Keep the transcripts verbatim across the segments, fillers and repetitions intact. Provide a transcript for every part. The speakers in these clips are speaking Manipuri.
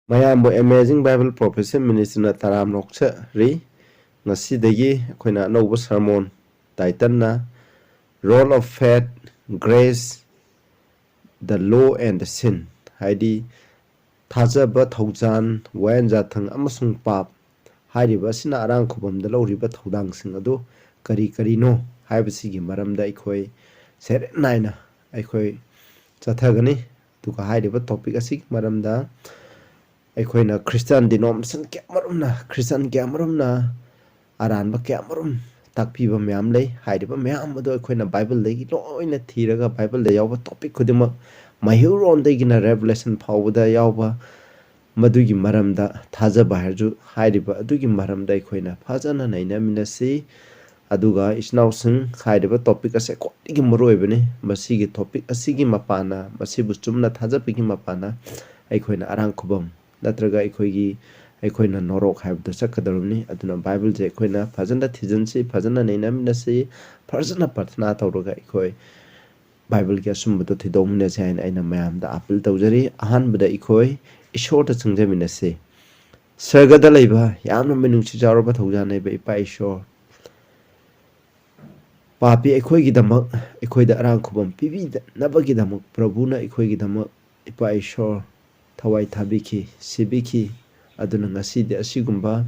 ꯃꯌꯥꯝꯕꯨ Amazing Bible Prophecy Ministryꯅ ꯇꯔꯥꯝꯅ ꯑꯣꯛꯆꯔꯤ꯫ ꯉꯁꯤꯗꯒꯤ ꯑꯩꯈꯣꯏꯅ ꯑꯅꯧꯕ sermon, titleꯅ Role of Faith, Grace, the Law and the Sin, ꯍꯥꯏꯗꯤ ꯊꯥꯖꯕ, ꯊꯧꯖꯥꯜ, ꯋꯥꯌꯦꯜ ꯌꯥꯊꯪ ꯑꯃꯁꯨꯡ ꯄꯥꯞ ꯍꯥꯏꯔꯤꯕ ꯑꯁꯤꯅ ꯑꯔꯥꯡ ꯈꯨꯕꯝꯗ ꯂꯧꯔꯤꯕ ꯊꯧꯗꯥꯡꯁꯤꯡ ꯑꯗꯨ ꯀꯔꯤ ꯀꯔꯤꯅꯣ ꯍꯥꯏꯕꯁꯤꯒꯤ ꯃꯔꯝꯗ ꯑꯩꯈꯣꯏ ꯁꯦꯔꯦꯟ ꯅꯥꯏꯅ ꯑꯩꯈꯣꯏ ꯆꯠꯊꯒꯅꯤ꯫ ꯑꯗꯨꯒ ꯍꯥꯏꯔꯤꯕ topic ꯑꯁꯤꯒꯤ ꯃꯔꯝꯗ ꯑꯩꯈꯣꯏꯅ Christian denomination ꯀꯌꯥꯃꯔꯨꯝꯅ, Christian ꯀꯌꯥꯃꯔꯨꯝꯅ ꯑꯔꯥꯟꯕ ꯀꯌꯥꯃꯔꯨꯝ ꯇꯥꯛꯄꯤꯕ ꯃꯌꯥꯝ ꯂꯩ꯫ ꯍꯥꯏꯔꯤꯕ ꯃꯌꯥꯝ ꯑꯗꯨ ꯑꯩꯈꯣꯏꯅ Bibleꯗꯒꯤ ꯂꯣꯏꯅ ꯊꯤꯔꯒ, Bibleꯗ ꯌꯥꯎꯕ topic ꯈꯨꯗꯤꯡꯃꯛ, ꯃꯩꯍꯧꯔꯣꯟꯗꯒꯤꯅ Revelation ꯐꯥꯎꯕꯗ ꯌꯥꯎꯕ, ꯃꯗꯨꯒꯤ ꯃꯔꯝꯗ, ꯊꯥꯖꯕ ꯍꯥꯏꯔꯁꯨ, ꯍꯥꯏꯔꯤꯕ ꯑꯗꯨꯒꯤ ꯃꯔꯝꯗ ꯑꯩꯈꯣꯏꯅ ꯐꯖꯅ ꯅꯩꯅꯃꯤꯟꯅꯁꯤ꯫ ꯑꯗꯨꯒ ꯏꯆꯤꯟ ꯏꯅꯥꯎꯁꯤꯡ, ꯍꯥꯏꯔꯤꯕ topic ꯑꯁꯤ ꯈ꯭ꯋꯥꯏꯗꯒꯤ ꯃꯔꯨ ꯑꯣꯏꯕꯅꯤ꯫ ꯃꯁꯤꯒꯤ topic ꯑꯁꯤꯒꯤ ꯃꯄꯥꯟꯅ, ꯃꯁꯤꯕꯨ ꯆꯨꯝꯅ ꯊꯥꯖꯕꯒꯤ ꯃꯄꯥꯟꯅ ꯑꯩꯈꯣꯏꯅ ꯑꯔꯥꯡ ꯈꯨꯕꯝ ꯅꯠꯇ꯭ꯔꯒ ꯑꯩꯈꯣꯏꯒꯤ, ꯑꯩꯈꯣꯏꯅ ꯅꯣꯔꯣꯛ ꯍꯥꯏꯕꯗꯨ ꯆꯠꯀꯗꯧꯔꯤꯕꯅꯤ꯫ ꯑꯗꯨꯅ Bibleꯁꯦ ꯑꯩꯈꯣꯏꯅ ꯐꯖꯅ ꯊꯤꯖꯤꯟꯁꯤ, ꯐꯖꯅ ꯅꯩꯅꯃꯤꯟꯅꯁꯤ, ꯐꯖꯅ ꯄ꯭ꯔꯊꯅꯥ ꯇꯧꯔꯒ ꯑꯩꯈꯣꯏ Bibleꯒꯤ ꯑꯆꯨꯝꯕꯗꯣ ꯊꯤꯗꯣꯛꯃꯤꯟꯅꯁꯤ ꯍꯥꯏꯅ ꯑꯩꯅ ꯃꯌꯥꯝꯗ appeal ꯇꯧꯖꯔꯤ꯫ ꯑꯍꯥꯟꯕꯗ ꯑꯩꯈꯣꯏ ꯏꯁꯣꯔꯗ ꯆꯪꯖꯃꯤꯟꯅꯁꯤ꯫ ꯁꯔꯒꯗ ꯂꯩꯕ ꯌꯥꯝꯅ ꯃꯤꯅꯨꯡꯁꯤ ꯆꯥꯎꯔꯕ ꯊꯧꯖꯥꯜ ꯂꯩꯕ ꯏꯄꯥ ꯏꯁꯣꯔ, ꯄꯥꯄꯤ ꯑꯩꯈꯣꯏꯒꯤꯗꯃꯛ ꯑꯩꯈꯣꯏꯗ ꯑꯔꯥꯡ ꯈꯨꯕꯝ ꯄꯤꯕꯤꯅꯕꯒꯤꯗꯃꯛ ꯄ꯭ꯔꯚꯨꯅ ꯑꯩꯈꯣꯏꯒꯤꯗꯃꯛ ꯏꯄꯥ ꯏꯁꯣꯔ ꯊꯋꯥꯏ ꯊꯥꯕꯤꯈꯤ, ꯁꯤꯕꯤꯈꯤ꯫ ꯑꯗꯨꯅ ꯉꯁꯤꯗꯤ ꯑꯁꯤꯒꯨꯝꯕ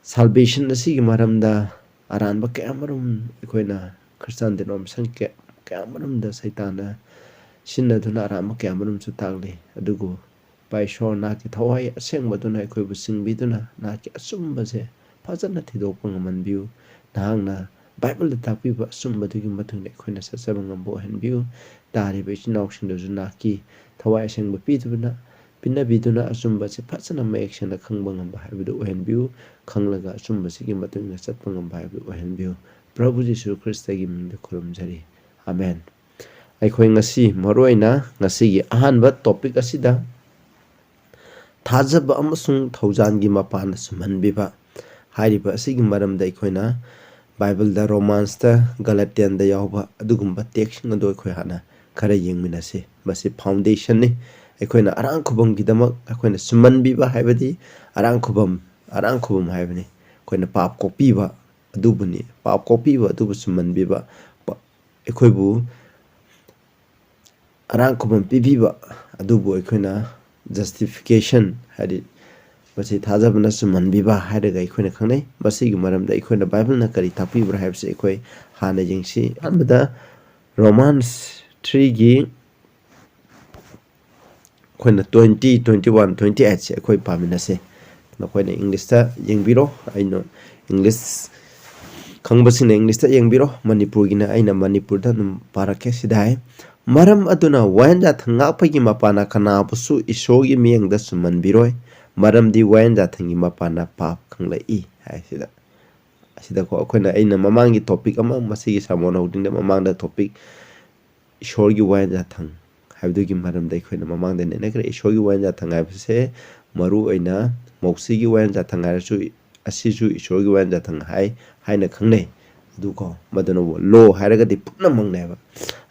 salvation ꯑꯁꯤꯒꯤ ꯃꯔꯝꯗ ꯑꯔꯥꯟꯕ ꯀꯌꯥꯃꯔꯨꯝ ꯑꯩꯈꯣꯏꯅ Christian denomination ꯀꯌꯥ, ꯀꯌꯥꯃꯔꯨꯝꯗ ꯁꯩꯇꯥꯟꯅ ꯁꯤꯟꯅꯗꯨꯅ ꯑꯔꯥꯟꯕ ꯀꯌꯥꯃꯔꯨꯝꯁꯨ ꯇꯥꯛꯂꯤ꯫ ꯑꯗꯨꯕꯨ ꯏꯄꯥ ꯏꯁꯣꯔ, ꯅꯍꯥꯛꯀꯤ ꯊꯋꯥꯏ ꯑꯁꯦꯡꯕꯗꯨꯅ ꯑꯩꯈꯣꯏꯕꯨ ꯆꯤꯡꯕꯤꯗꯨꯅ ꯅꯍꯥꯛꯀꯤ ꯑꯆꯨꯝꯕꯁꯦ ꯐꯖꯅ ꯊꯤꯗꯣꯛꯄ ꯉꯝꯍꯟꯕꯤꯌꯨ꯫ ꯅꯍꯥꯛꯅ Bibleꯗ ꯇꯥꯛꯄꯤꯕ ꯑꯆꯨꯝꯕꯗꯨꯒꯤ ꯃꯇꯨꯡ ꯏꯟꯅ ꯑꯩꯈꯣꯏꯅ ꯆꯠꯆꯕ ꯉꯝꯕ ꯑꯣꯏꯍꯟꯕꯤꯌꯨ꯫ ꯇꯥꯔꯤꯕ ꯏꯆꯤꯟ ꯏꯅꯥꯎꯁꯤꯡꯗꯁꯨ ꯅꯍꯥꯛꯀꯤ ꯊꯋꯥꯏ ꯑꯁꯦꯡꯕ ꯄꯤꯗꯨꯅ, ꯄꯤꯅꯕꯤꯗꯨꯅ ꯑꯆꯨꯝꯕꯁꯦ ꯐꯖꯅ ꯃꯌꯦꯛ ꯁꯦꯡꯅ ꯈꯪꯕ ꯉꯝꯕ ꯍꯥꯏꯕꯗꯨ ꯑꯣꯏꯍꯟꯕꯤꯌꯨ꯫ ꯈꯪꯂꯒ ꯑꯆꯨꯝꯕꯁꯤꯒꯤ ꯃꯇꯨꯡ ꯏꯟꯅ ꯆꯠꯄ ꯉꯝꯕ ꯍꯥꯏꯕꯗꯨ ꯑꯣꯏꯍꯟꯕꯤꯌꯨ꯫ ꯄ꯭ꯔꯚꯨ ꯖꯤꯁꯨ ꯈ꯭ꯔꯤꯁꯇꯒꯤ ꯃꯤꯡꯗ ꯈꯨꯔꯨꯝꯖꯔꯤ꯫ ꯑꯃꯦꯟ꯫ ꯑꯩꯈꯣꯏ ꯉꯁꯤ ꯃꯔꯨꯑꯣꯏꯅ ꯉꯁꯤꯒꯤ ꯑꯍꯥꯟꯕ topic ꯑꯁꯤꯗ ꯊꯥꯖꯕ ꯑꯃꯁꯨꯡ ꯊꯧꯖꯥꯜꯒꯤ ꯃꯄꯥꯟꯅ ꯁꯨꯝꯍꯟꯕꯤꯕ ꯍꯥꯏꯔꯤꯕ ꯑꯁꯤꯒꯤ ꯃꯔꯝꯗ ꯑꯩꯈꯣꯏꯅ Bibleꯗ, Romansꯇ, Galatianꯗ ꯌꯥꯎꯕ ꯑꯗꯨꯒꯨꯝꯕ textꯁꯤꯡ ꯑꯗꯨ ꯑꯩꯈꯣꯏ ꯍꯥꯟꯅ ꯈꯔ ꯌꯦꯡꯃꯤꯟꯅꯁꯤ꯫ ꯃꯁꯤ foundationꯅꯤ꯫ ꯑꯩꯈꯣꯏꯅ ꯑꯔꯥꯡ ꯈꯨꯕꯝꯒꯤꯗꯃꯛ ꯑꯩꯈꯣꯏꯅ ꯆꯨꯝꯃꯟꯕꯤꯕ ꯍꯥꯏꯕꯗꯤ ꯑꯔꯥꯡ ꯈꯨꯕꯝ, ꯑꯔꯥꯡ ꯈꯨꯕꯝ ꯍꯥꯏꯕꯅꯤ꯫ ꯑꯩꯈꯣꯏꯅ ꯄꯥꯞ ꯀꯣꯛꯄꯤꯕ ꯑꯗꯨꯕꯨꯅꯤ, ꯄꯥꯞ ꯀꯣꯛꯄꯤꯕ ꯑꯗꯨꯕꯨ ꯆꯨꯝꯃꯟꯕꯤꯕ꯫ ꯄ-, ꯑꯩꯈꯣꯏꯕꯨ ꯑꯔꯥꯡ ꯈꯨꯕꯝ ꯄꯤꯕꯤꯕ ꯑꯗꯨꯕꯨ ꯑꯩꯈꯣꯏꯅ justification ꯍꯥꯏꯗꯤ ꯃꯁꯤ ꯊꯥꯖꯕꯅ ꯆꯨꯝꯍꯟꯕꯤꯕ ꯍꯥꯏꯔꯒ ꯑꯩꯈꯣꯏꯅ ꯈꯪꯅꯩ꯫ ꯃꯁꯤꯒꯤ ꯃꯔꯝꯗ ꯑꯩꯈꯣꯏꯅ ꯕꯥꯏꯕꯜꯅ ꯀꯔꯤ ꯇꯥꯛꯄꯤꯕ꯭ꯔꯥ ꯍꯥꯏꯕꯁꯤ ꯑꯩꯈꯣꯏ ꯍꯥꯟꯅ ꯌꯦꯡꯁꯤ꯫ ꯑꯍꯥꯟꯕꯗ Romans three ꯒꯤ ꯑꯩꯈꯣꯏꯅ twenty, twenty one, twenty eight ꯁꯦ ꯑꯩꯈꯣꯏ ꯄꯥꯃꯤꯟꯅꯁꯦ꯫ ꯅꯈꯣꯏꯅ ꯏꯪꯂꯤꯁꯇ ꯌꯦꯡꯕꯤꯔꯣ, ꯑꯩꯅ ꯏꯪꯂꯤꯁ ꯈꯪꯕꯁꯤꯡꯅ ꯏꯪꯂꯤꯁꯇ ꯌꯦꯡꯕꯤꯔꯣ, ꯃꯅꯤꯄꯨꯔꯒꯤꯅ ꯑꯩꯅ ꯃꯅꯤꯄꯨꯔꯗ ꯑꯗꯨꯝ ꯄꯥꯔꯛꯀꯦ꯫ ꯁꯤꯗ ꯍꯥꯏ, "ꯃꯔꯝ ꯑꯗꯨꯅ ꯋꯥꯌꯦꯟ ꯌꯥꯊꯪ ꯉꯥꯛꯄꯒꯤ ꯃꯄꯥꯟꯅ ꯀꯅꯥꯕꯨꯁꯨ ꯏꯁꯣꯔꯒꯤ ꯃꯤꯠꯌꯦꯡꯗ ꯆꯨꯝꯃꯟꯕꯤꯔꯣꯏ, ꯃꯔꯝꯗꯤ ꯋꯥꯌꯦꯟ ꯌꯥꯊꯪꯒꯤ ꯃꯄꯥꯟꯅ ꯄꯥꯞ ꯈꯪꯂꯛꯏ" ꯍꯥꯏ꯫ ꯁꯤꯗ, ꯑꯁꯤꯗꯀꯣ ꯑꯩꯈꯣꯏꯅ, ꯑꯩꯅ ꯃꯃꯥꯡꯒꯤ ꯇꯣꯄꯤꯛ ꯑꯃ, ꯃꯁꯤꯒꯤ ꯁꯥꯃꯣꯟ ꯍꯧꯗꯤꯡꯗ ꯃꯃꯥꯡꯗ ꯇꯣꯄꯤꯛ ꯏꯁꯣꯔꯒꯤ ꯋꯥꯌꯦꯟ ꯌꯥꯊꯪ ꯍꯥꯏꯕꯗꯨꯒꯤ ꯃꯔꯝꯗ ꯑꯩꯈꯣꯏꯅ ꯃꯃꯥꯡꯗ ꯅꯩꯅꯈ꯭ꯔꯦ꯫ ꯏꯁꯣꯔꯒꯤ ꯋꯥꯌꯦꯟ ꯌꯥꯊꯪ ꯍꯥꯏꯕꯁꯦ ꯃꯔꯨ ꯑꯣꯏꯅ ꯃꯣꯛꯁꯤꯒꯤ ꯋꯥꯌꯦꯟ ꯌꯥꯊꯪ ꯍꯥꯏꯔꯁꯨ, ꯑꯁꯤꯁꯨ ꯏꯁꯣꯔꯒꯤ ꯋꯥꯌꯦꯟ ꯌꯥꯊꯪ ꯍꯥꯏ ꯍꯥꯏꯅ ꯈꯪꯅꯩ꯫ ꯑꯗꯨꯀꯣ, ꯃꯗꯨꯅꯕꯨ ꯂꯣ ꯍꯥꯏꯔꯒꯗꯤ ꯄꯨꯝꯅꯃꯛꯅꯦꯕ꯫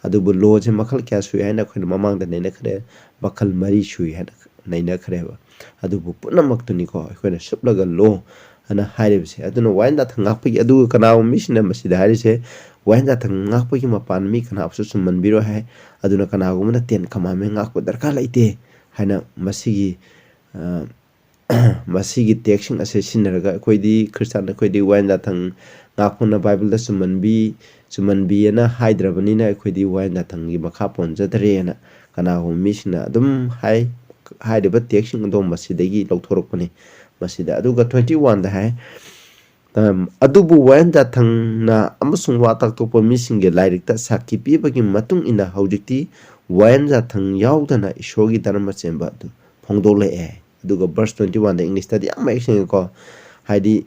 ꯑꯗꯨꯕꯨ ꯂꯣꯁꯦ ꯃꯈꯜ ꯀꯌꯥ ꯁꯨꯏ ꯍꯥꯏꯅ ꯑꯩꯈꯣꯏꯅ ꯃꯃꯥꯡꯗ ꯅꯩꯅꯈ꯭ꯔꯦ, ꯃꯈꯜ ꯃꯔꯤ ꯁꯨꯏ ꯍꯥꯏꯅ ꯅꯩꯅꯈ꯭ꯔꯦꯕ꯫ ꯑꯗꯨꯕꯨ ꯄꯨꯝꯅꯃꯛꯇꯨꯅꯤꯀꯣ ꯑꯩꯈꯣꯏꯅ ꯁꯨꯞꯂꯒ ꯂꯣ ꯑꯅ ꯍꯥꯏꯔꯤꯕꯁꯦ꯫ ꯑꯗꯨꯅ ꯋꯥꯌꯦꯟ ꯌꯥꯊꯪ ꯉꯥꯛꯄꯒꯤ, ꯑꯗꯨꯒ ꯀꯅꯥꯒꯨꯝꯕ ꯃꯤꯁꯤꯡꯅ ꯃꯁꯤꯗ ꯍꯥꯏꯔꯤꯁꯦ, "ꯋꯥꯌꯦꯟ ꯌꯥꯊꯪ ꯉꯥꯛꯄꯒꯤ ꯃꯄꯥꯟ ꯃꯤ ꯀꯅꯥꯕꯨꯁꯨ ꯆꯨꯝꯃꯟꯕꯤꯔꯣꯏ" ꯍꯥꯏ꯫ ꯑꯗꯨꯅ ꯀꯅꯥꯒꯨꯝꯕꯅ Ten Commandment ꯉꯥꯛꯄ ꯗꯔꯀꯥꯔ ꯂꯩꯇꯦ ꯍꯥꯏꯅ ꯃꯁꯤꯒꯤ, ꯑ, ꯃꯁꯤꯒꯤ ꯇꯦꯛꯁꯁꯤꯡ ꯑꯁꯦ ꯁꯤꯖꯤꯟꯅꯔꯒ ꯑꯩꯈꯣꯏꯗꯤ ꯈ꯭ꯔꯤꯁꯇꯥꯟ, ꯑꯩꯈꯣꯏꯗꯤ ꯋꯥꯌꯦꯟ ꯌꯥꯊꯪ ꯉꯥꯛꯄꯅ ꯕꯥꯏꯕꯜꯗ ꯆꯨꯝꯃꯟꯕꯤ, ꯆꯨꯝꯃꯟꯕꯤꯑꯅ ꯍꯥꯏꯗ꯭ꯔꯕꯅꯤꯅ ꯑꯩꯈꯣꯏꯗꯤ ꯋꯥꯌꯦꯟ ꯌꯥꯊꯪꯒꯤ ꯃꯈꯥ ꯄꯣꯟꯖꯗ꯭ꯔꯦꯅ ꯀꯅꯥꯒꯨꯝꯕ ꯃꯤꯁꯤꯡꯅ ꯑꯗꯨꯝ ꯍꯥꯏ꯫ ꯍꯥꯏꯔꯤꯕ ꯇꯦꯛꯁꯁꯤꯡ ꯑꯗꯣ ꯃꯁꯤꯗꯒꯤ ꯂꯧꯊꯣꯔꯛꯄꯅꯤ꯫ ꯃꯁꯤꯗ ꯑꯗꯨꯒ twenty one ꯗ ꯍꯥꯏ, ꯑꯝ, "ꯑꯗꯨꯕꯨ ꯋꯥꯌꯦꯟ ꯌꯥꯊꯪꯅ ꯑꯃꯁꯨꯡ ꯋꯥ ꯇꯥꯛꯊꯣꯛꯄ ꯃꯤꯁꯤꯡꯒꯤ ꯂꯥꯏꯔꯤꯛꯇ ꯁꯥꯈꯤ ꯄꯤꯕꯒꯤ ꯃꯇꯨꯡ ꯏꯟꯅ ꯍꯧꯖꯤꯛꯇꯤ ꯋꯥꯌꯦꯟ ꯌꯥꯊꯪ ꯌꯥꯎꯗꯅ ꯏꯁꯣꯔꯒꯤ ꯙꯔꯃ ꯆꯦꯟꯕ ꯑꯗꯨ ꯐꯣꯡꯗꯣꯛꯂꯛꯑꯦ"꯫ ꯑꯗꯨꯒ verse twenty one ꯗ ꯏꯪꯂꯤꯁꯇꯗꯤ ꯌꯥꯝ ꯃꯌꯦꯛ ꯁꯦꯡꯉꯦꯀꯣ, ꯍꯥꯏꯗꯤ,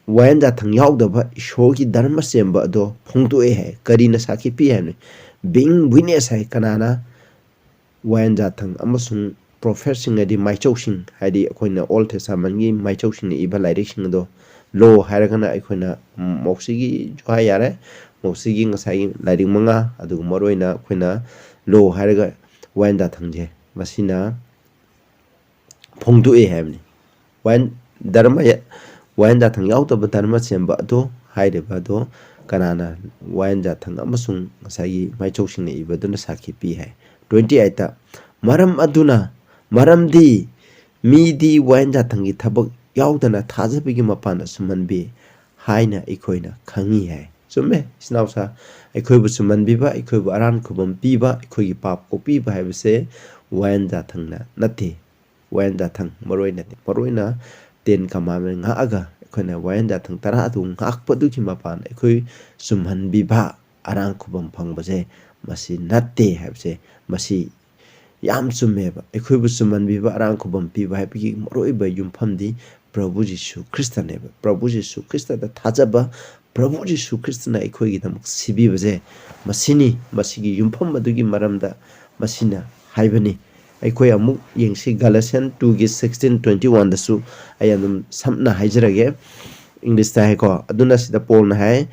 "ꯋꯥꯌꯦꯟ ꯌꯥꯊꯪ ꯌꯥꯎꯗꯕ ꯏꯁꯣꯔꯒꯤ ꯙꯔꯃ ꯆꯦꯟꯕ ꯑꯗꯣ ꯐꯣꯡꯗꯣꯛꯑꯦ" ꯍꯥꯏ꯫ ꯀꯔꯤꯅ ꯁꯥꯈꯤ ꯄꯤ ꯍꯥꯏꯕꯅꯤ? Being witness ꯍꯥꯏ꯫ ꯀꯅꯥꯅ? ꯋꯥꯌꯦꯟ ꯌꯥꯊꯪ ꯑꯃꯁꯨꯡ ꯄ꯭ꯔꯣꯐꯦꯠꯁꯤꯡ, ꯍꯥꯏꯗꯤ ꯃꯥꯏꯆꯧꯁꯤꯡ, ꯍꯥꯏꯗꯤ ꯑꯩꯈꯣꯏꯅ Old Testament ꯀꯤ ꯃꯥꯏꯆꯧꯁꯤꯡꯅ ꯏꯕ ꯂꯥꯏꯔꯤꯛꯁꯤꯡ ꯑꯗꯣ, ꯂꯣ ꯍꯥꯏꯔꯒꯅ ꯑꯩꯈꯣꯏꯅ, ꯎꯝ, ꯃꯣꯛꯁꯤꯒꯤꯁꯨ ꯍꯥꯏ ꯌꯥꯔꯦ, ꯃꯣꯛꯁꯤꯒꯤ ꯉꯁꯥꯏꯒꯤ ꯂꯥꯏꯔꯤꯛ ꯃꯉꯥ, ꯑꯗꯨꯒ ꯃꯔꯨꯑꯣꯏꯅ ꯑꯩꯈꯣꯏꯅ ꯂꯣ ꯍꯥꯏꯔꯒ ꯋꯥꯌꯦꯟ ꯖꯥꯊꯪꯁꯦ ꯃꯁꯤꯅ ꯐꯣꯡꯗꯣꯛꯑꯦ ꯍꯥꯏꯕꯅꯤ꯫ ꯋꯥꯌꯦꯟ ꯙꯔꯃ ꯌꯥ-, ꯋꯥꯌꯦꯟ ꯖꯥꯊꯪ ꯌꯥꯎꯗꯕ ꯙꯔꯃ ꯁꯦꯝꯕ ꯑꯗꯣ, ꯍꯥꯏꯔꯤꯕ ꯑꯗꯣ ꯀꯅꯥꯅ? ꯋꯥꯌꯦꯟ ꯖꯥꯊꯪ ꯑꯃꯁꯨꯡ ꯉꯁꯥꯏꯒꯤ ꯃꯥꯏꯆꯧꯁꯤꯡꯅ ꯏꯕꯗꯨꯅ ꯁꯥꯈꯤ ꯄꯤ ꯍꯥꯏ꯫ Twenty eight ꯇ, "ꯃꯔꯝ ꯑꯗꯨꯅ, ꯃꯔꯝꯗꯤ ꯃꯤꯗꯤ ꯋꯥꯌꯦꯟ ꯖꯥꯊꯪꯒꯤ ꯊꯕꯛ ꯌꯥꯎꯗꯅ ꯊꯥꯖꯕꯒꯤ ꯃꯄꯥꯟꯗ ꯁꯨꯝꯍꯟꯕꯤ ꯍꯥꯏꯅ ꯑꯩꯈꯣꯏꯅ ꯈꯪꯉꯤ" ꯍꯥꯏ꯫ ꯆꯨꯝꯃꯦ, ꯏꯆꯤꯟ ꯏꯅꯥꯎꯁꯥ, ꯑꯩꯈꯣꯏꯕꯨ ꯆꯨꯝꯍꯟꯕꯤꯕ, ꯑꯩꯈꯣꯏꯕꯨ ꯑꯔꯥꯟ ꯈꯨꯕꯝ ꯄꯤꯕ, ꯑꯩꯈꯣꯏꯒꯤ ꯄꯥꯞ ꯀꯣꯛꯄꯤꯕ ꯍꯥꯏꯕꯁꯦ ꯋꯥꯌꯦꯟ ꯖꯥꯊꯪꯅ ꯅꯠꯇꯦ꯫ ꯋꯥꯌꯦꯟ ꯖꯥꯊꯪ ꯃꯔꯨ ꯑꯣꯏꯅ, ꯃꯔꯨ ꯑꯣꯏꯅ Ten Commandment ꯉꯥꯛꯑꯒ ꯑꯩꯈꯣꯏꯅ ꯋꯥꯌꯦꯟ ꯖꯥꯊꯪ ꯇꯔꯥ ꯑꯗꯨ ꯉꯥꯛꯄꯗꯨꯒꯤ ꯃꯄꯥꯟ ꯑꯩꯈꯣꯏ ꯆꯨꯝꯍꯟꯕꯤꯕ, ꯑꯔꯥꯟ ꯈꯨꯕꯝ ꯐꯪꯕꯁꯦ ꯃꯁꯤ ꯅꯠꯇꯦ ꯍꯥꯏꯕꯁꯦ, ꯃꯁꯤ ꯌꯥꯝ ꯆꯨꯝꯃꯦꯕ꯫ ꯑꯩꯈꯣꯏꯕꯨ ꯆꯨꯝꯍꯟꯕꯤꯕ, ꯑꯔꯥꯟ ꯈꯨꯕꯝ ꯄꯤꯕ ꯍꯥꯏꯕꯒꯤ ꯃꯔꯨꯑꯣꯏꯕ ꯌꯨꯝꯐꯝꯗꯤ ꯄ꯭ꯔꯚꯨ ꯖꯤꯁꯨ ꯈ꯭ꯔꯤꯁꯇꯅꯦꯕ꯫ ꯄ꯭ꯔꯚꯨ ꯖꯤꯁꯨ ꯈ꯭ꯔꯤꯁꯇꯗ ꯊꯥꯖꯕ, ꯄ꯭ꯔꯚꯨ ꯖꯤꯁꯨ ꯈ꯭ꯔꯤꯁꯇꯅ ꯑꯩꯈꯣꯏꯒꯤꯗꯃꯛ ꯁꯤꯕꯤꯕꯁꯦ ꯃꯁꯤꯅꯤ꯫ ꯃꯁꯤꯒꯤ ꯌꯨꯝꯐꯝ ꯑꯗꯨꯒꯤ ꯃꯔꯝꯗ ꯃꯁꯤꯅ ꯍꯥꯏꯕꯅꯤ꯫ ꯑꯩꯈꯣꯏ ꯑꯃꯨꯛ ꯌꯦꯡꯁꯤ, Galatians two ꯒꯤ sixteen twenty one ꯗꯁꯨ ꯑꯩ ꯑꯗꯨꯝ ꯁꯝꯅ ꯍꯥꯏꯖꯔꯒꯦ, ꯏꯪꯂꯤꯁꯇ ꯍꯥꯏꯀꯣ꯫ ꯑꯗꯨꯅ ꯁꯤꯗ ꯄꯣꯜꯅ ꯍꯥꯏ,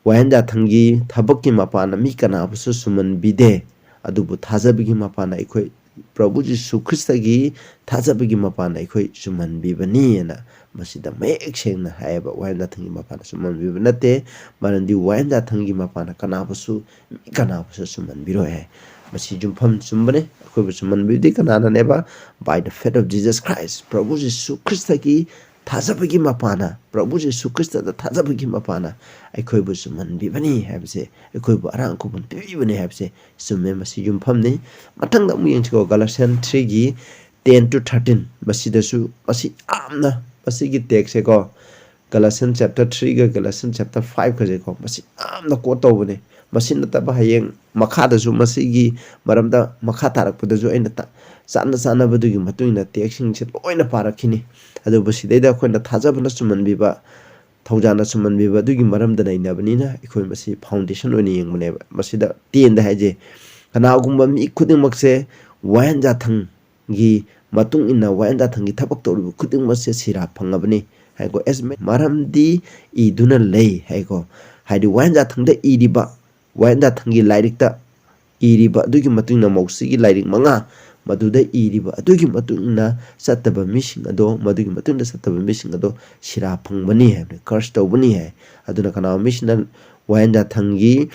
"ꯋꯥꯌꯦꯟ ꯖꯥꯊꯪꯒꯤ ꯊꯕꯛꯀꯤ ꯃꯄꯥꯟꯅ ꯃꯤ ꯀꯅꯥꯕꯨꯁꯨ ꯁꯨꯃꯟꯕꯤꯗꯦ, ꯑꯗꯨꯕꯨ ꯊꯥꯖꯕꯒꯤ ꯃꯄꯥꯟꯅ ꯑꯩꯈꯣꯏ ꯄ꯭ꯔꯚꯨ ꯖꯤꯁꯨ ꯈ꯭ꯔꯤꯁꯇꯒꯤ ꯊꯥꯖꯕꯒꯤ ꯃꯄꯥꯟꯅ ꯑꯩꯈꯣꯏ ꯆꯨꯝꯍꯟꯕꯤꯕꯅꯤ" ꯍꯥꯏꯅ ꯃꯁꯤꯗ ꯃꯌꯦꯛ ꯁꯦꯡꯅ ꯍꯥꯏꯌꯦꯕ꯫ ꯋꯥꯌꯦꯟ ꯖꯥꯊꯪꯒꯤ ꯃꯄꯥꯟꯅ ꯆꯨꯝꯍꯟꯕꯤꯕ ꯅꯠꯇꯦ, ꯃꯔꯝꯗꯤ ꯋꯥꯌꯦꯟ ꯖꯥꯊꯪꯒꯤ ꯃꯄꯥꯟꯅ ꯀꯅꯥꯕꯨꯁꯨ, ꯃꯤ ꯀꯅꯥꯕꯨꯁꯨ ꯆꯨꯝꯍꯟꯕꯤꯔꯣꯏ ꯍꯥꯏ꯫ ꯃꯁꯤ ꯌꯨꯝꯐꯝ ꯆꯨꯝꯕꯅꯤ꯫ ꯑꯩꯈꯣꯏꯕꯨ ꯆꯨꯝꯍꯟꯕꯤꯕꯗꯤ ꯀꯅꯥꯅꯅꯦꯕ? By the faith of Jesus Christ, ꯄ꯭ꯔꯚꯨ ꯖꯤꯁꯨ ꯈ꯭ꯔꯤꯁꯇꯒꯤ ꯊꯥꯖꯕꯒꯤ ꯃꯄꯥꯟꯅ, ꯄ꯭ꯔꯚꯨ ꯖꯤꯁꯨ ꯈ꯭ꯔꯤꯁꯇꯗ ꯊꯥꯖꯕꯒꯤ ꯃꯄꯥꯟꯅ ꯑꯩꯈꯣꯏꯕꯨ ꯆꯨꯝꯍꯟꯕꯤꯕꯅꯤ ꯍꯥꯏꯕꯁꯦ, ꯑꯩꯈꯣꯏꯕꯨ ꯑꯔꯥꯡ ꯈꯨꯕꯝ ꯄꯤꯕꯤꯕꯅꯤ ꯍꯥꯏꯕꯁꯦ ꯆꯨꯝꯃꯦ, ꯃꯁꯤ ꯌꯨꯝꯐꯝꯅꯤ꯫ ꯃꯊꯪꯗ ꯑꯃꯨꯛ ꯌꯦꯡꯁꯤꯀꯣ, Galatians three ꯒꯤ ten to thirteen, ꯃꯁꯤꯗꯁꯨ ꯃꯁꯤ ꯌꯥꯝꯅ, ꯃꯁꯤꯒꯤ text ꯁꯦꯀꯣ, Galatians chapter three ꯒ Galatians chapter five ꯒꯁꯦꯀꯣ, ꯃꯁꯤ ꯌꯥꯝꯅ quote ꯇꯧꯕꯅꯦ꯫ ꯃꯁꯤ ꯅꯠꯇꯕ ꯍꯌꯦꯡ ꯃꯈꯥꯗꯁꯨ ꯃꯁꯤꯒꯤ ꯃꯔꯝꯗ ꯃꯈꯥ ꯇꯥꯔꯛꯄꯗꯁꯨ ꯑꯩꯅ ꯇ-, ꯆꯥꯟꯅ ꯆꯥꯟꯅꯕꯗꯨꯒꯤ ꯃꯇꯨꯡ ꯏꯟꯅ text ꯁꯤꯡꯁꯦ ꯂꯣꯏꯅ ꯄꯥꯔꯛꯈꯤꯅꯤ꯫ ꯑꯗꯨꯕꯨ ꯁꯤꯗꯩꯗ ꯑꯩꯈꯣꯏꯅ ꯊꯥꯖꯕꯅ ꯆꯨꯝꯍꯟꯕꯤꯕ, ꯊꯧꯖꯥꯜꯅ ꯆꯨꯝꯍꯟꯕꯤꯕ ꯑꯗꯨꯒꯤ ꯃꯔꯝꯗ ꯅꯩꯅꯕꯅꯤꯅ ꯑꯩꯈꯣꯏ ꯃꯁꯤ foundation ꯑꯣꯏꯅ ꯌꯦꯡꯕꯅꯦꯕ꯫ ꯃꯁꯤꯗ ten ꯗ ꯍꯥꯏꯁꯦ, "ꯀꯅꯥꯒꯨꯝꯕ ꯃꯤ ꯈꯨꯗꯤꯡꯃꯛꯁꯦ ꯋꯥꯌꯦꯟ ꯖꯥꯊꯪꯒꯤ ꯃꯇꯨꯡ ꯏꯟꯅ ꯋꯥꯌꯦꯟ ꯖꯥꯊꯪꯒꯤ ꯊꯕꯛ ꯇꯧꯔꯤꯕ ꯈꯨꯗꯤꯡꯃꯛꯁꯦ ꯁꯤꯔꯥ ꯐꯪꯉꯕꯅꯤ" ꯍꯥꯏꯀꯣ꯫ As many, ꯃꯔꯝꯗꯤ ꯏꯗꯨꯅ ꯂꯩ ꯍꯥꯏꯀꯣ꯫ ꯍꯥꯏꯗꯤ ꯋꯥꯌꯦꯟ ꯖꯥꯊꯪꯗ ꯏꯔꯤꯕ, ꯋꯥꯌꯦꯟ ꯖꯥꯊꯪꯒꯤ ꯂꯥꯏꯔꯤꯛꯇ ꯏꯔꯤꯕ ꯑꯗꯨꯒꯤ ꯃꯇꯨꯡ ꯏꯟꯅ ꯃꯣꯁꯦꯒꯤ ꯂꯥꯏꯔꯤꯛ ꯃꯉꯥ ꯃꯗꯨꯗ ꯏꯔꯤꯕ ꯑꯗꯨꯒꯤ ꯃꯇꯨꯡ ꯏꯟꯅ ꯆꯠꯇꯕ ꯃꯤꯁꯤꯡ ꯑꯗꯣ, ꯃꯗꯨꯒꯤ ꯃꯇꯨꯡꯗ ꯆꯠꯇꯕ ꯃꯤꯁꯤꯡ ꯑꯗꯣ ꯁꯤꯔꯥ ꯐꯪꯕꯅꯤ ꯍꯥꯏꯕꯅꯤ, ꯀꯔꯁ ꯇꯧꯕꯅꯤ ꯍꯥꯏ꯫ ꯑꯗꯨꯅ ꯀꯅꯥꯒꯨꯝꯕ ꯃꯤꯁꯤꯡꯅ ꯋꯥꯌꯦꯜ ꯌꯥꯊꯪꯒꯤ